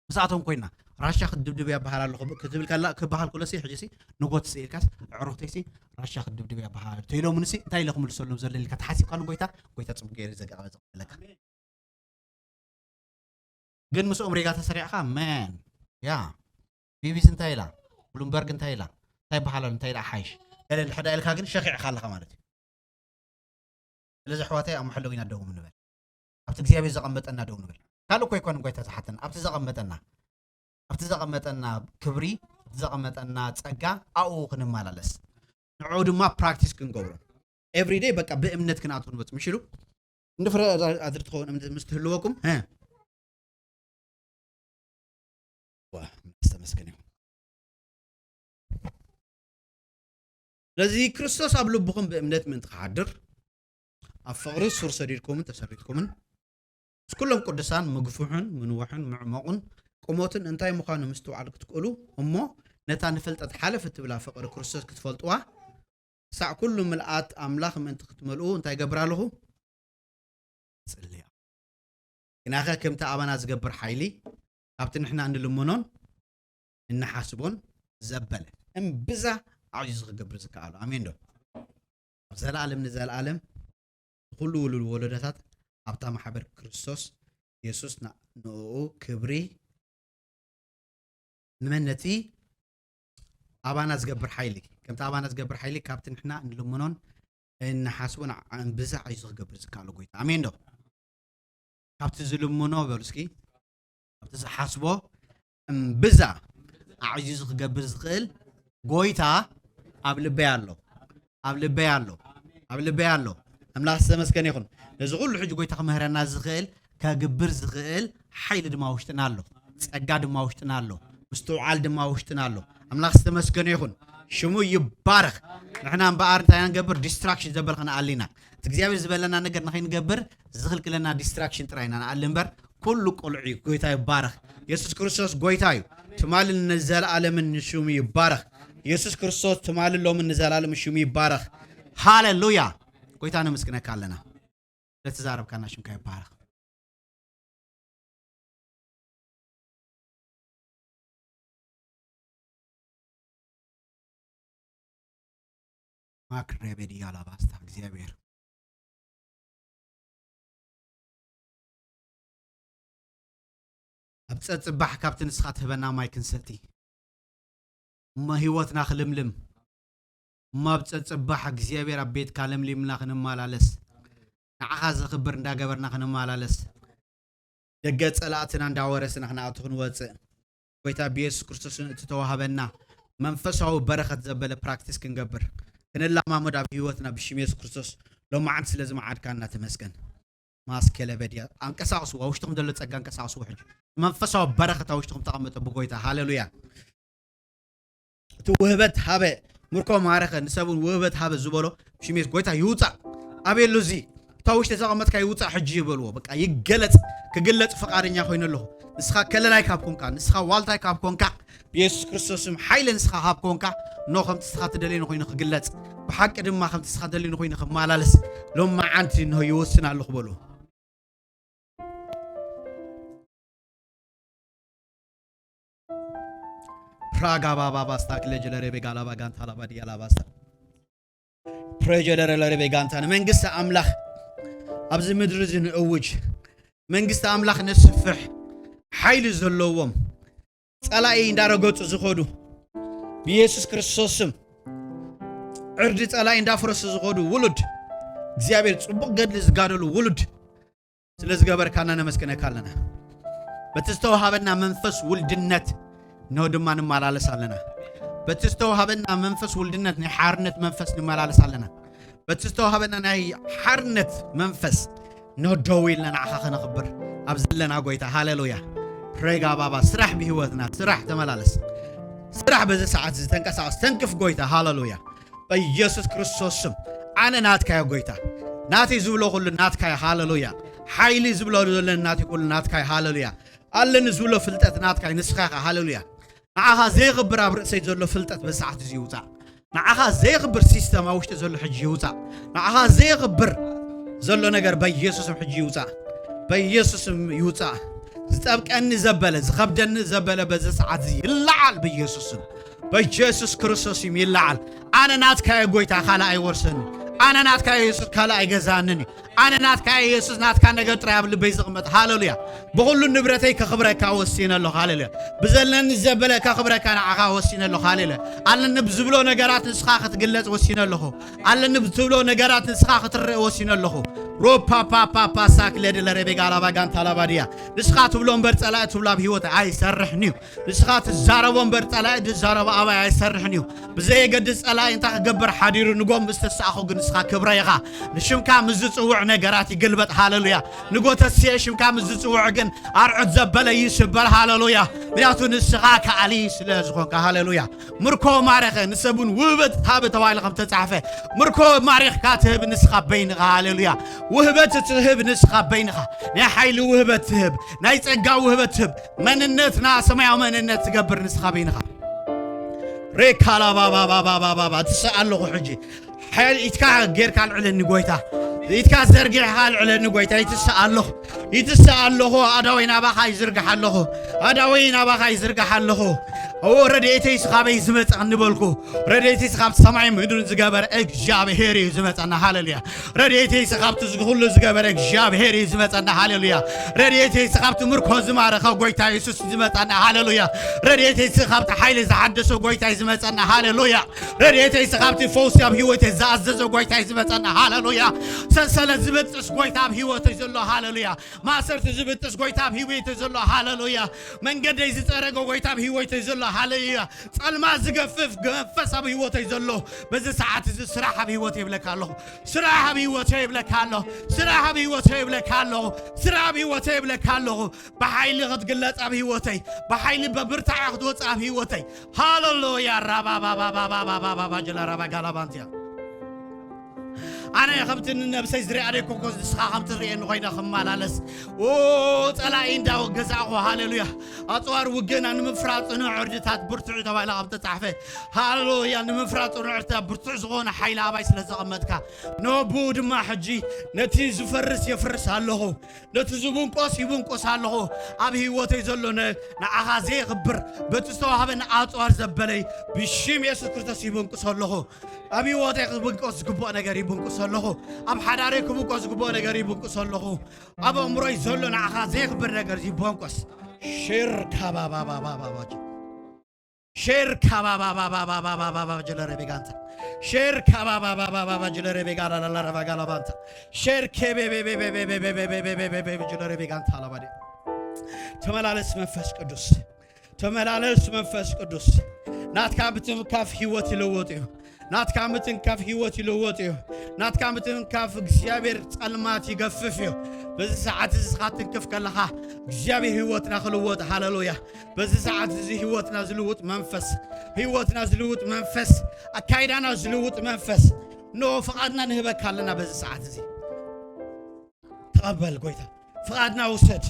ምስኣቶም ኮይና ራሻ ክትድብድብ እያ በሃል ኣሎ ክብ-፣ ክትብል ከላ፣ ክበሃል ከሎሲ ሕጂሲ ንጎት ስኢልካስ ኣዕሩኽተይሲ ራሻ ክትድብድብ እያ በሃል ኣሎ ተይሎምንሲ እንታይ ኢለ ክምልሰሎም ዘለኒ ኢልካ ተሓሲብካ ንጎይታ፣ ጎይታ ጽቡቕ ገይሩ ዘጋበዘ ክብለካ። ግን ምስኦም ሪጋ ተሰሪዕካ መን ያ ቢቢሲ እንታይ ኢላ፣ ብሉምበርግ እንታይ ኢላ፣ እንታይ በሃል ኣሎ፣ እንታይ ኢላ ሓይሽ ገለ እንድሕር ኢልካ ግን ሸኺዕካ ኣለኻ ማለት እዩ። ስለዚ ኣሕዋተይ ኣብ መሐለዊና ደው ንበል። ኣብቲ እግዚኣብሔር ዘቐመጠና ደው ንበል። ካልእ እኮ ኣይኮነን ጎይታ ዝሓተና፣ ኣብቲ ዘቐመጠና፣ ኣብቲ ዘቐመጠና ክብሪ፣ ኣብቲ ዘቐመጠና ጸጋ ኣብኡ ክንመላለስ፣ ንዕኡ ድማ ፕራክቲስ ክንገብሮ፣ ኤቭሪደይ በቃ ብእምነት ክንኣቱ ክንመጽእ ምሽ ኢሉ እንደ ፍረ ኣድሪ ትኸውን እምነት ምስ ትህልወኩም፣ እ፣ ዋ፣ ዝተመስገነ ይሁን። ስለዚ ክርስቶስ ኣብ ልብኹም ብእምነት ምእንቲ ክሓድር፣ ኣብ ፍቕሪ ሱር ሰዲድኩምን ተሰሪትኩምን፣ ምስ ኩሎም ቅዱሳን ምግፉሕን ምንውሕን ምዕሙቕን ቁሞትን እንታይ ምዃኑ ምስትውዓል ክትክእሉ እሞ፣ ነታ ንፍልጠት ሓለፍ እትብላ ፍቕሪ ክርስቶስ ክትፈልጥዋ፣ ክሳዕ ኩሉ ምልኣት ኣምላኽ ምእንቲ ክትመልኡ እንታይ እገብር ኣለኹ? እጽሊ። ግናኸ ከምቲ ኣባና ዝገብር ሓይሊ፣ ካብቲ ንሕና እንልምኖን እንሓስቦን ዘበለ እምብዛ ኣዕዚዙ ክገብር ዝከኣሎ። ኣሜን ዶ? ኣብ ዘለኣለም ንዘለኣለም ንኹሉ ውሉድ ወለዶታት ኣብታ ማሕበር ክርስቶስ የሱስ ና-፣ ንእኡ ክብሪ ንመን? ነቲ ኣባና ዝገብር ሓይሊ፣ ከምቲ ኣባና ዝገብር ሓይሊ ካብቲ ንሕና እንልምኖን እንሓስቦን ዓ-፣ እምብዛ ኣዕዚዙ ክገብር ዝከኣሎ ጎይታ። ኣሜን ዶ? ካብቲ ዝልምኖ በሉ እስኪ፣ ካብቲ ዝሓስቦ እምብዛ ኣዕዚዙ ክገብር ዝኽእል ጎይታ ኣብ ልበይ ኣሎ፣ ኣብ ልበይ ኣሎ፣ ኣብ ልበይ ኣሎ። ኣምላኽ ዝተመስገነ ይኹን። ነዚ ኩሉ ሕጂ ጎይታ ክምህረና ዝኽእል፣ ከግብር ዝኽእል ሓይሊ ድማ ውሽጥና ኣሎ፣ ጸጋ ድማ ውሽጥና ኣሎ፣ ምስትውዓል ድማ ውሽጥና ኣሎ። ኣምላኽ ዝተመስገነ ይኹን። ሽሙ ይባረኽ። ንሕና እምበኣር እንታይ ኢና ንገብር? ዲስትራክሽን ዘበል ክንኣሊ ኢና። እቲ እግዚኣብሔር ዝበለና ነገር ንኸይንገብር ዝኽልክለና ዲስትራክሽን ጥራይ ኢና ንኣሊ እምበር፣ ኩሉ ቅሉዕ እዩ። ጎይታ ይባረኽ። የሱስ ክርስቶስ ጎይታ እዩ። ትማልን ንዘለኣለምን ንሽሙ ይባረኽ። የሱስ ክርስቶስ ትማልን ሎምን ንዘለኣለምን ሽሙ ይባረኽ። ሃሌሉያ። ጎይታ ነመስግነካ ኣለና። ለተዛረብካና ሽምካ ይባረኽ። ማክሬቤዲ ያላባስታ እግዚኣብሔር ኣብ ጸጽባሕ ካብቲ ንስኻ ትህበና ማይ ክንሰቲ እሞ ህይወትና ክልምልም እሞ ኣብ ጸጽባሕ እግዚኣብሔር ኣብ ቤትካ ለምሊምና ክንመላለስ ንዓኻ ዘኽብር እንዳገበርና ክንመላለስ ደገ ጸላእትና እንዳወረስና ክንኣቱ ክንወጽእ ጎይታ ብየሱስ ክርስቶስን እቲ ተዋህበና መንፈሳዊ በረኸት ዘበለ ፕራክቲስ ክንገብር ክንላማመድ ኣብ ህይወትና ብሽም የሱስ ክርስቶስ ሎማዓንቲ ስለ ዝመዓድካና ተመስገን። ማስከለ በዲያ ኣንቀሳቕስዎ ውሽጥኹም ዘሎ ጸጋ ኣንቀሳቕስዎ ሕጂ መንፈሳዊ በረኸት ኣብ ውሽጥኹም ተቐመጠ ብጎይታ ሃሌሉያ። እቲ ውህበት ሃበ ምርኮ ማረኸ ንሰብን ውህበት ሃበ ዝበሎ ሽሜት ጎይታ ይውፃእ። ኣቤሉ እዚ እታ ውሽጢ ዘቐመጥካ ይውፃእ ሕጂ ይበልዎ። በቃ ይገለፅ ክግለፅ ፍቓደኛ ኮይኑ ኣለኹ። ንስኻ ከለላይ ካብ ኮንካ ንስኻ ዋልታይ ካብ ኮንካ ብየሱስ ክርስቶስ ስም ሓይሊ ንስኻ ካብ ኮንካ ኖ ከምቲ ንስኻ ትደልዮ ኮይኑ ክግለፅ ብሓቂ ድማ ከምቲ ንስኻ ትደልዮ ኮይኑ ክመላለስ ሎም መዓንቲ እንሆ ይወስን ኣለኹ በሉ። ፕራጋ ባባ ባስታ ክለጀለሬ ቤጋ ላባ ጋንታ ላባ ድያ ላባ ስታ ፕሬጀለረ ለሬ ቤጋንታ ንመንግስቲ ኣምላኽ ኣብዚ ምድሪ እዚ ንእውጅ። መንግስቲ ኣምላኽ ነስፍሕ። ሓይሊ ዘለዎም ጸላኢ እንዳረገጹ ዝኸዱ ብኢየሱስ ክርስቶስ ስም ዕርዲ ጸላኢ እንዳፍረሱ ዝኸዱ ውሉድ እግዚኣብሔር ጽቡቕ ገድሊ ዝጋደሉ ውሉድ ስለ ዝገበርካና ነመስግነካ ኣለና። በቲ ዝተዋሃበና መንፈስ ውልድነት እንሆ ድማ ንመላለስ ኣለና። በቲ ዝተዋሃበና መንፈስ ውልድነት ናይ ሓርነት መንፈስ ንመላለስ ኣለና። በቲ ዝተዋሃበና ናይ ሓርነት መንፈስ እንሆ ደው ኢልና ንዓኻ ከነኽብር ኣብ ዘለና ጎይታ። ሃሌሉያ። ፕሬጋ ባባ ስራሕ ብህይወትና ስራሕ ተመላለስ። ስራሕ በዚ ሰዓት እዚ ተንቀሳቐስ ተንክፍ ጎይታ። ሃሌሉያ። በኢየሱስ ክርስቶስ ስም ኣነ ናትካዮ ጎይታ። ናተይ ዝብሎ ኩሉ ናትካዮ። ሃሌሉያ። ሓይሊ ዝብሎ ዘለኒ ናተይ ኩሉ ናትካዮ። ሃሌሉያ። ኣለኒ ዝብሎ ፍልጠት ናትካዮ ንስኻ ኢኻ። ሃሌሉያ። ንዓኻ ዘይኽብር ኣብ ርእሰይ ዘሎ ፍልጠት በዚ ሰዓት እዚ ይውጻእ። ንዓኻ ዘይኽብር ሲስተም ኣብ ውሽጢ ዘሎ ሕጂ ይውጻእ። ንዓኻ ዘይኽብር ዘሎ ነገር በኢየሱስም ሕጂ ይውጻእ። በኢየሱስም ይውጻእ። ዝጠብቀኒ ዘበለ ዝኸብደኒ ዘበለ በዚ ሰዓት እዚ ይለዓል በኢየሱስም። በኢየሱስ ክርስቶስ ይም ይለዓል። ኣነ ናትካየ ጎይታ ካልእ ኣይወርሰኒ። ኣነ ናትካየ የሱስ ካልእ ኣይገዛንን እዩ። ኣነ ናትካየ የሱስ ናትካ ነገር ጥራይ ኣብ ልበይ ዝቕመጥ። ሃሌሉያ። ብኹሉ ንብረተይ ከኽብረካ ወሲነ ኣለኹ። ሃሌሉያ። ብዘለኒ ዘበለ ከኽብረካ ንዓኻ ወሲነ ኣለኹ። ሃሌሉያ። ኣለኒ ብዝብሎ ነገራት ንስኻ ክትግለጽ ወሲነ ኣለኹ። ኣለኒ ብትብሎ ነገራት ንስኻ ክትረእ ወሲነ ኣለኹ። ሮፓ ፓ ፓ ፓ ሳክ ለደ ለረቤጋ ላባ ጋንታ ላባ ድያ። ንስኻ ትብሎ እምበር ጸላኢ ትብሎ ኣብ ህይወት ኣይሰርሕን እዩ። ንስኻ ትዛረቦ እምበር ጸላኢ ዝዛረቦ ኣባይ ኣይሰርሕን እዩ። ብዘየገድስ ጸላኢ እንታይ ክገብር ሓዲሩ ንጎ ምስ ተሳእኹ ግን ንስኻ ክብረ ኢኻ። ንሽምካ ምስ ዝጽውዕ ነገራት ይግልበጥ። ሃሌሉያ። ንጎ ተስየ ሽምካ ምስ ዝጽውዕ ግን ኣርዑት ዘበለ ይስበር። ሃሌሉያ። ምክንያቱ ንስኻ ከኣሊ ስለ ዝኾንካ። ሃሌሉያ። ምርኮ ማረኸ ንሰቡን ውህበት ሃበ ተባሂሉ ከም ተጻሕፈ ምርኮ ማሪኽካ ትህብ ንስኻ በይንኻ። ሃሌሉያ። ውህበት ትህብ ንስኻ በይንኻ። ናይ ሓይሊ ውህበት ትህብ፣ ናይ ጸጋ ውህበት ትህብ፣ መንነትና ሰማያዊ መንነት ትገብር ንስኻ በይንኻ። ሬካላባባባባባባ ትስእ ኣለኹ ሕጂ። ሓይል ኢትካ ጌርካ ኣልዕለኒ ጎይታ። ኢትካ ዘርጊሕካ ኣልዕለኒ ጎይታ። ይትስእ ኣለኹ። ይትስእ ኣለኹ። ኣዳወይ ናባኻ ይዝርግሕ ኣለኹ። ኣዳወይ ናባኻ ይዝርግሕ ኣለኹ። እዎ ረድኤተይ ስኻበይ ዝመጸ እንበልኩ። ረድኤተይ ስኻብ ሰማይ ምድርን ዝገበረ እግዚኣብሔር እዩ ዝመጸና። ሃሌሉያ። ረድኤተይ ስኻብቲ ዝግሁሉ ዝገበረ እግዚኣብሔር እዩ ዝመጸና። ሃሌሉያ። ረድኤተይ ስኻብቲ ምርኮ ዝማረኸ ጎይታ የሱስ እዩ ዝመጸና። ሃሌሉያ። ረድኤተይ ስኻብቲ ሓይሊ ዝሓደሰ ጎይታ እዩ ዝመጸና። ሃሌሉያ። ረድኤተይ ስኻብቲ ፈውሲ ኣብ ህይወተይ ዝኣዘዘ ጎይታ እዩ ዝመጸና። ሃሌሉያ። ሰንሰለት ዝበጥስ ጎይታ ኣብ ህይወተይ ዘሎ። ሃሌሉያ። ማእሰርቲ ዝበጥስ ጎይታ ኣብ ህይወተይ ዘሎ። ሃሌሉያ። መንገደይ ዝጸረገ ጎይታ ኣብ ህይወተይ ዘሎ። ሃሌሉያ። ጸልማ ዝገፍፍ መንፈስ ኣብ ህይወተይ ዘሎ። በዚ ሰዓት እዚ ስራሕ ኣብ ህይወተይ ይብለካ ኣለኹ። ስራሕ ኣብ ህይወተይ ይብለካ ኣለኹ። ስራሕ ኣብ ህይወተይ ይብለካ ኣለኹ። ስራሕ ኣብ ህይወተይ ይብለካ ኣለኹ። ብሓይሊ ክትግለጽ ኣብ ህይወተይ። ብሓይሊ በብርታዕ ክትወጽእ ኣብ ህይወተይ። ሃሌሉያ። ራባባባባባባባባ ጀላ ራባ ጋላባንትያ። ኣነ ከምቲ ንነብሰይ ዝሪኣ ደይኮንኩ ንስኻ ከም ትርእየኒ ኮይነ ክመላለስ። ኦ፣ ጸላኢ እንዳገዛእኹ። ሃሌሉያ። ኣጽዋር ውግእና ንምፍራጽ ጽኑዕ ዕርድታት ብርቱዕ ተባሂላ ከም ተጻሕፈ። ሃሌሉያ። ንምፍራጽ ጽኑዕ ዕርድታት ብርቱዕ ዝኾነ ሓይሊ ኣባይ ስለ ዘቐመጥካ። ንብኡ ድማ ሕጂ ነቲ ዝፈርስ የፍርስ ኣለኹ። ነቲ ዝብንቆስ ይብንቆስ ኣለኹ። ኣብ ህይወተይ ዘሎ ነ-፣ ንዓኻ ዘየኽብር በቲ ዝተዋህበኒ ኣጽዋር ዘበለይ ብሽም የሱስ ክርስቶስ ይብንቁስ ኣለኹ። ኣብ ህይወተይ ክብንቆስ ዝግብኦ ነገር ይብንቁስ ኣለኹ። ኣብ ሓዳረይ ክብንቆስ ዝግብኦ ነገር ይብንቁስ ኣለኹ። ኣብ ኣእምሮይ ዘሎ ንዓኻ ዘየኽብር ነገር ይብንቆስ። ሽር ካባባባባባባጅ። ሼር ካባባባባባባባባ ጀለሬ ቤጋንታ። ሼር ካባባባባባባ ጀለሬ ቤጋላላላባጋላባንታ። ሼር ኬቤቤቤቤቤቤቤቤቤቤቤቤቤ ጀለሬ ቤጋንታ ላባዴ። ተመላለስ መንፈስ ቅዱስ። ተመላለስ መንፈስ ቅዱስ። ናትካ ምትንካፍ ህይወት ይለወጥ እዩ። ናትካ ምትንካፍ ህይወት ይለወጥ እዩ። ናትካ ምትንካፍ እግዚኣብሔር ጸልማት ይገፍፍ እዩ። በዚ ሰዓት እዚ እስኻ ትንክፍ ከለኻ እግዚኣብሔር ህይወትና ክልወጥ። ሃሌሉያ። በዚ ሰዓት እዚ ህይወትና ዝልውጥ መንፈስ፣ ህይወትና ዝልውጥ መንፈስ፣ ኣካይዳና ዝልውጥ መንፈስ፣ ኖ ፍቓድና ንህበካ ኣለና። በዚ ሰዓት እዚ ተቐበል ጎይታ፣ ፍቓድና ውሰድ።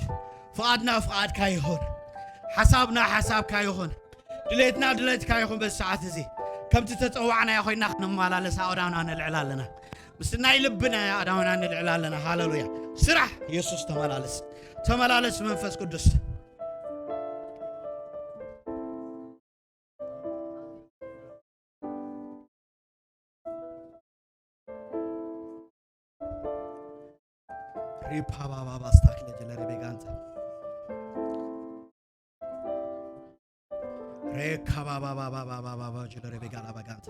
ፍቓድና ፍቓድካ ይኹን፣ ሓሳብና ሓሳብካ ይኹን፣ ድሌትና ድሌትካ ይኹን። በዚ ሰዓት እዚ ከምቲ ተጸዋዕናዮ ኮይና ክንመላለስ ኣእዳውና ነልዕል ኣለና። ምስ ናይ ልብና ኣእዳውና ነልዕል ኣለና። ሃሌሉያ። ስራሕ የሱስ ተመላለስ፣ ተመላለስ መንፈስ ቅዱስ። ሪፓባባባ ስታክለ ጀለሬ ቤጋንታ ሬካባባባባባባባ ጀለሬ ቤጋላ ባጋንታ።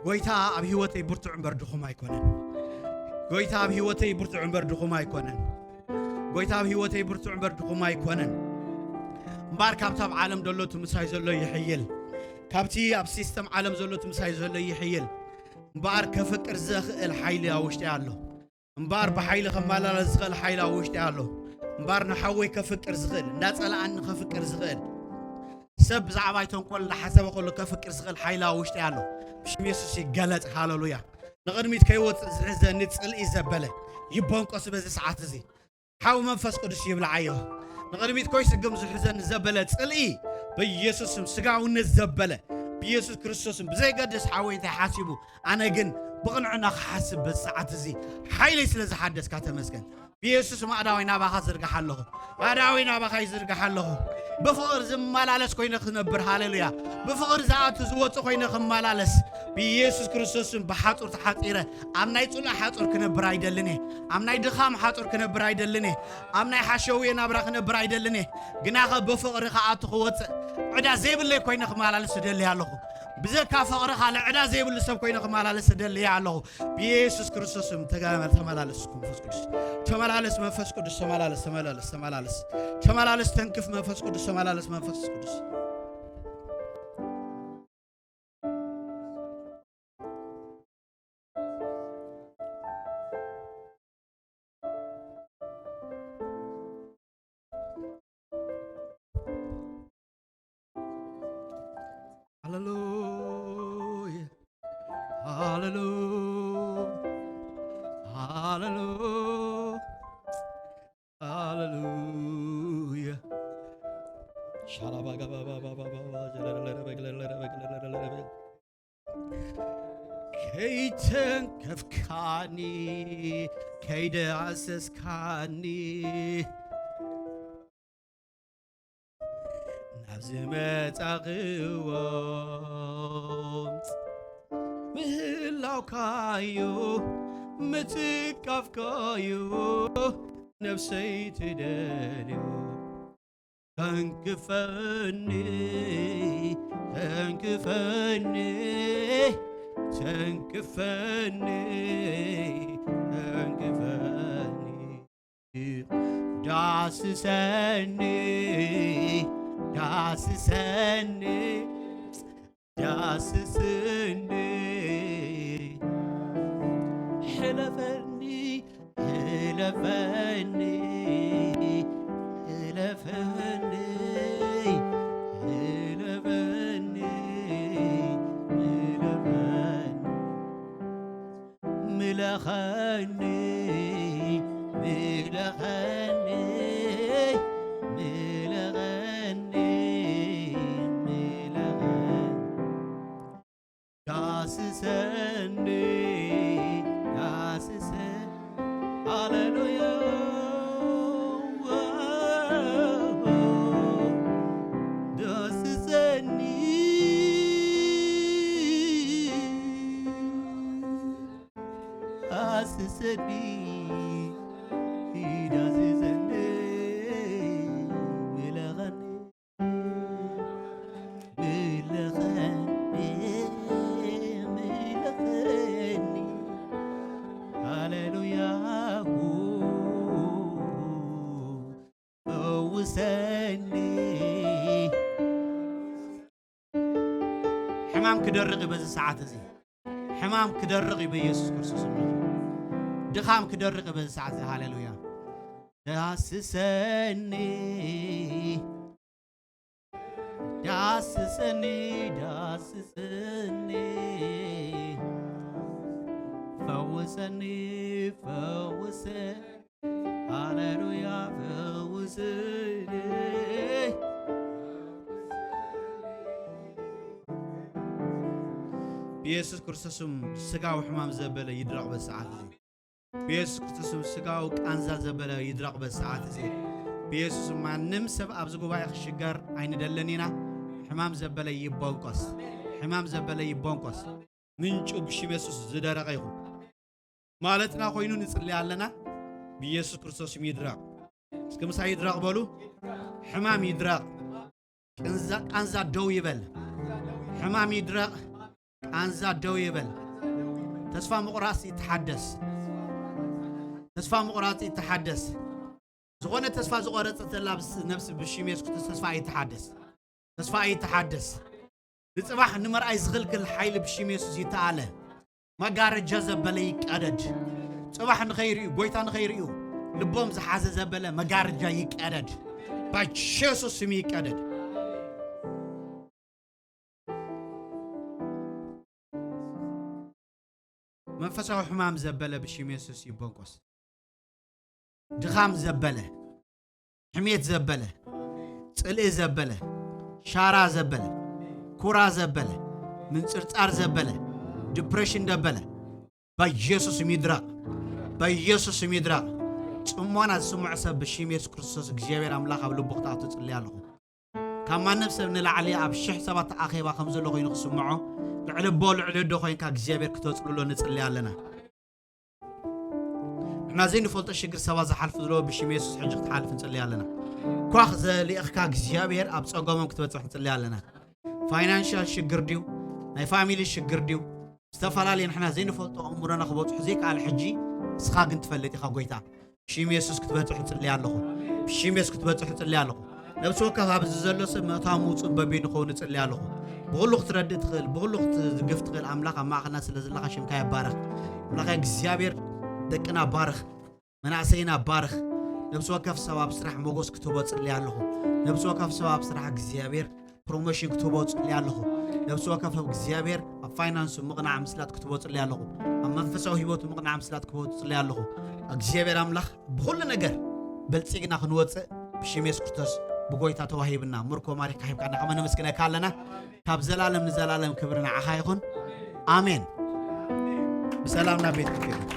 ጎይታ ኣብ ህይወተይ ብርቱዕ እምበር ድኹም ኣይኮነን። ጎይታ ኣብ ህይወተይ ብርቱዕ እምበር ድኹም ኣይኮነን። ጎይታ ኣብ ህይወተይ ብርቱዕ እምበር ድኹም ኣይኮነን። እምበኣር ካብቲ ኣብ ዓለም ዘሎ እቲ ምሳይ ዘሎ ይሕይል። ካብቲ ኣብ ሲስተም ዓለም ዘሎ እቲ ምሳይ ዘሎ ይሕይል። እምበኣር ከፍቅር ዘኽእል ሓይሊ ኣብ ውሽጢ ኣሎ። እምበኣር ብሓይሊ ከመላለስ ዝኽእል ሓይሊ ኣብ ውሽጢ ኣሎ። እምበኣር ንሓወይ ከፍቅር ዝኽእል፣ እንዳጸላኣኒ ከፍቅር ዝኽእል፣ ሰብ ብዛዕባይ ተንኮል እንዳሓሰበ ከሎ ከፍቅር ዝኽእል ሓይሊ ኣብ ውሽጢ ኣሎ። ብሽም የሱስ ይገለጽ። ሃሌሉያ። ንቕድሚት ከይወጽእ ዝሕዘኒ ጽልኢ ዘበለ ይቦንቆስ በዚ ሰዓት እዚ። ሓው መንፈስ ቅዱስ ይብልዓዮ። ንቕድሚት ኮይስግም ዝሕዘኒ ዘበለ ጽልኢ ብኢየሱስ ስም፣ ስጋውነት ዘበለ ብኢየሱስ ክርስቶስ ስም፣ ብዘይገድስ ሓወይ እንታይ ሓሲቡ፣ ኣነ ግን ብቕንዕና ክሓስብ በዚ ሰዓት እዚ ሓይለይ ስለ ዝሓደስካ ተመስገን። ብኢየሱስ ማዕዳወይ ናባኻ ዝርግሕ ኣለኹ። ማዕዳወይ ናባኻ ይዝርግሕ ኣለኹ። ብፍቕሪ ዝመላለስ ኮይነ ክነብር፣ ሃሌሉያ። ብፍቕሪ ዝኣቱ ዝወጽእ ኮይነ ክመላለስ፣ ብኢየሱስ ክርስቶስ ስም ብሓጹር ተሓጺረ ኣብ ናይ ጽሉእ ሓጹር ክነብር ኣይደልን እየ። ኣብ ናይ ድኻም ሓጹር ክነብር ኣይደልን እየ። ኣብ ናይ ሓሸውየ ናብራ ክነብር ኣይደልን እየ። ግናኸ ብፍቕሪ ክኣቱ ክወጽእ፣ ዕዳ ዘይብለይ ኮይነ ክመላለስ እደሊ ኣለኹ። ብዘካ ፍቕርኻ ልዕዳ ዘይብሉ ሰብ ኮይነ ክመላለስ እደሊ ኣለኹ። ብኢየሱስ ክርስቶስ ስም ተጋ-፣ ተመላለስ መንፈስ ቅዱስ። ተመላለስ መንፈስ ቅዱስ፣ ተመላለስ፣ ተመላለስ፣ ተመላለስ። ተመላለስ ተንክፍ መንፈስ ቅዱስ፣ ተመላለስ መንፈስ ቅዱስ። ሃሌሉያ፣ ሃሌሉያ፣ ሃሌሉያ፣ ሃሌሉያ። ሻላባጋባባባባባ ከይተንከፍካኒ፣ ከይደኣሰስካኒ፣ ናብ ዝመጻኽዎ ምህላውካዩ፣ ምትቃፍካዩ፣ ነፍሰይ ትደልዮ። ተንክፈኒ፣ ተንክፈኒ፣ ተንክፈኒ፣ ተንክፈኒ። ዳስሰኒ፣ ዳስሰኒ፣ ዳስስኒ፣ ሕለፈኒ፣ ሕለፈኒ፣ ሕለፈኒ፣ ሕለፈኒ፣ ሕለፈኒ። ምለኸኒ፣ ምለኸኒ፣ ምለኸኒ፣ ምለኸኒ። ዳስሰኒ፣ ዳስሰ-፣ ሃሌሉያ። ዳስሰኒ፣ ዳስሰኒ፣ ዳስሰኒ፣ ምለኸኒ። ምለኸኒ፣ ምለኸኒ፣ ሃሌሉያ፣ ፈውሰኒ። ሕማም ክደርቕ እዩ በዚ ሰዓት እዚ። ሕማም ክደርቕ እዩ በኢየሱስ ክርስቶስ። ድኻም ክደርቕ እዩ በዚ ሰዓት እዚ። ሃሌሉያ። ዳስሰኒ። ዳስሰኒ፣ ዳስሰኒ፣ ፈውሰኒ፣ ፈውሰ-፣ ሃሌሉያ፣ ፈውሰኒ። ብኢየሱስ ክርስቶስ ስም ስጋዊ ሕማም ዘበለ ይድረቕ በዚ ሰዓት እዚ። ብኢየሱስ ክርስቶስ ስም ስጋዊ ቃንዛ ዘበለ ይድረቕ በዚ ሰዓት እዚ። ብኢየሱስ ስም ማንም ሰብ ኣብዚ ጉባኤ ክሽገር ኣይንደልን ኢና። ሕማም ዘበለ ይቦንቆስ። ሕማም ዘበለ ይቦንቆስ። ምንጩ ብሽም የሱስ ዝደረቐ ይኹን። ማለትና ኮይኑ ንጽሊ ኣለና። ብኢየሱስ ክርስቶስ ይድረቕ። እስኪ ምሳይ ይድረቕ በሉ። ሕማም ይድረቕ። ቃንዛ ቃንዛ ደው ይበል። ሕማም ይድረቕ። ቃንዛ ደው ይበል። ተስፋ ምቑራጽ ይተሓደስ። ተስፋ ምቑራጽ ይተሓደስ። ዝኾነ ተስፋ ዝቖረጸት ዘላ ነፍሲ ብሽም የሱስ ክርስቶስ ተስፋ ይተሓደስ። ተስፋ ይተሓደስ። ንጽባሕ ንምርኣይ ዝኽልክል ሓይሊ ብሽም የሱስ ይተኣለ። መጋረጃ ዘበለ ይቀደድ። ጽባሕ ንኸይርእዩ፣ ጎይታ ንኸይርእዩ ልቦም ዝሓዘ ዘበለ መጋረጃ ይቀደድ። ብየሱስ ስም ይቀደድ። መንፈሳዊ ሕማም ዘበለ ብሽም የሱስ ይበንቆስ። ድኻም ዘበለ፣ ሕሜት ዘበለ፣ ጽልኢ ዘበለ፣ ሻራ ዘበለ፣ ኩራ ዘበለ፣ ምንጽርጻር ዘበለ፣ ዲፕሬሽን ዘበለ፣ በኢየሱስ ስም ይድረቕ። በኢየሱስ ስም ይድረቕ። ጽሞና ዝስምዖ ሰብ ብሽም የሱስ ክርስቶስ እግዚኣብሔር ኣምላኽ ኣብ ልቡ ክትኣቱ ጽልይ ኣለኹ። ካብ ማንም ሰብ ንላዕሊ ኣብ ሽሕ ሰባት ኣኼባ ከም ዘሎ ኮይኑ ክስምዖ፣ ልዕሊ ኣቦ ልዕሊ ኣዶ ኮይንካ እግዚኣብሔር ክተጽልሎ ንጽልይ ኣለና። ንሕና ዘይንፈልጦ ሽግር ሰባት ዝሓልፉ ዘለዎ ብሽም የሱስ ሕጂ ክትሓልፍ ንጽልይ ኣለና። ኳኽ ዘልእኽካ እግዚኣብሔር ኣብ ጸገሞም ክትበጽሕ ንጽልይ ኣለና። ፋይናንሻል ሽግር ድዩ? ናይ ፋሚሊ ሽግር ድዩ? ዝተፈላለየ ንሕና ዘይንፈልጦ ኣእምሮና ክበጽሑ ዘይከኣል ሕጂ ንስኻ ግን ትፈልጥ ኢኻ ጎይታ። ብሽም የሱስ ክትበጽሑ ጽልይ ኣለኹ። ብሽም የሱስ ክትበጽሑ ጽልይ ኣለኹ። ነብሲ ወከፍ ኣብዚ ዘሎ ሰብ ምእታው ምውጽእ በቢኑ ክኸውን እጽልይ ኣለኹ። ብኹሉ ክትረድእ ትኽእል፣ ብኹሉ ክትድግፍ ትኽእል ኣምላኽ ኣብ ማእኸልና ስለ ዘለኻ ሽምካ ይባረኽ። ኣምላኽ እግዚኣብሔር ደቅና ባርኽ፣ መናእሰይና ባርኽ። ነብሲ ወከፍ ሰብ ኣብ ስራሕ ሞጎስ ክትህቦ ጽልይ ኣለኹ። ነብሲ ወከፍ ሰብ ኣብ ስራሕ እግዚኣብሔር ፕሮሞሽን ክትህቦ ጽልይ ኣለኹ። ነብሲ ወከፍ እግዚኣብሔር ኣብ ፋይናንሱ ምቕናዕ ምስላት ክትህቦ ጽልይ ኣለኹ። ኣብ መንፈሳዊ ህይወቱ ምቕናዕ ምስላት ክትህቦ ጽልይ ኣለኹ። እግዚኣብሔር ኣምላኽ ብኹሉ ነገር በልጺግና ክንወጽእ ብሽም የሱስ ክርስቶስ ብጎይታ ተዋሂብና ምርኮ ማሪካ ሂብካና ከመ ነመስግነካ ኣለና። ካብ ዘላለም ንዘላለም ክብሪ ንዓኻ ይኹን። ኣሜን። ብሰላም ናብ ቤት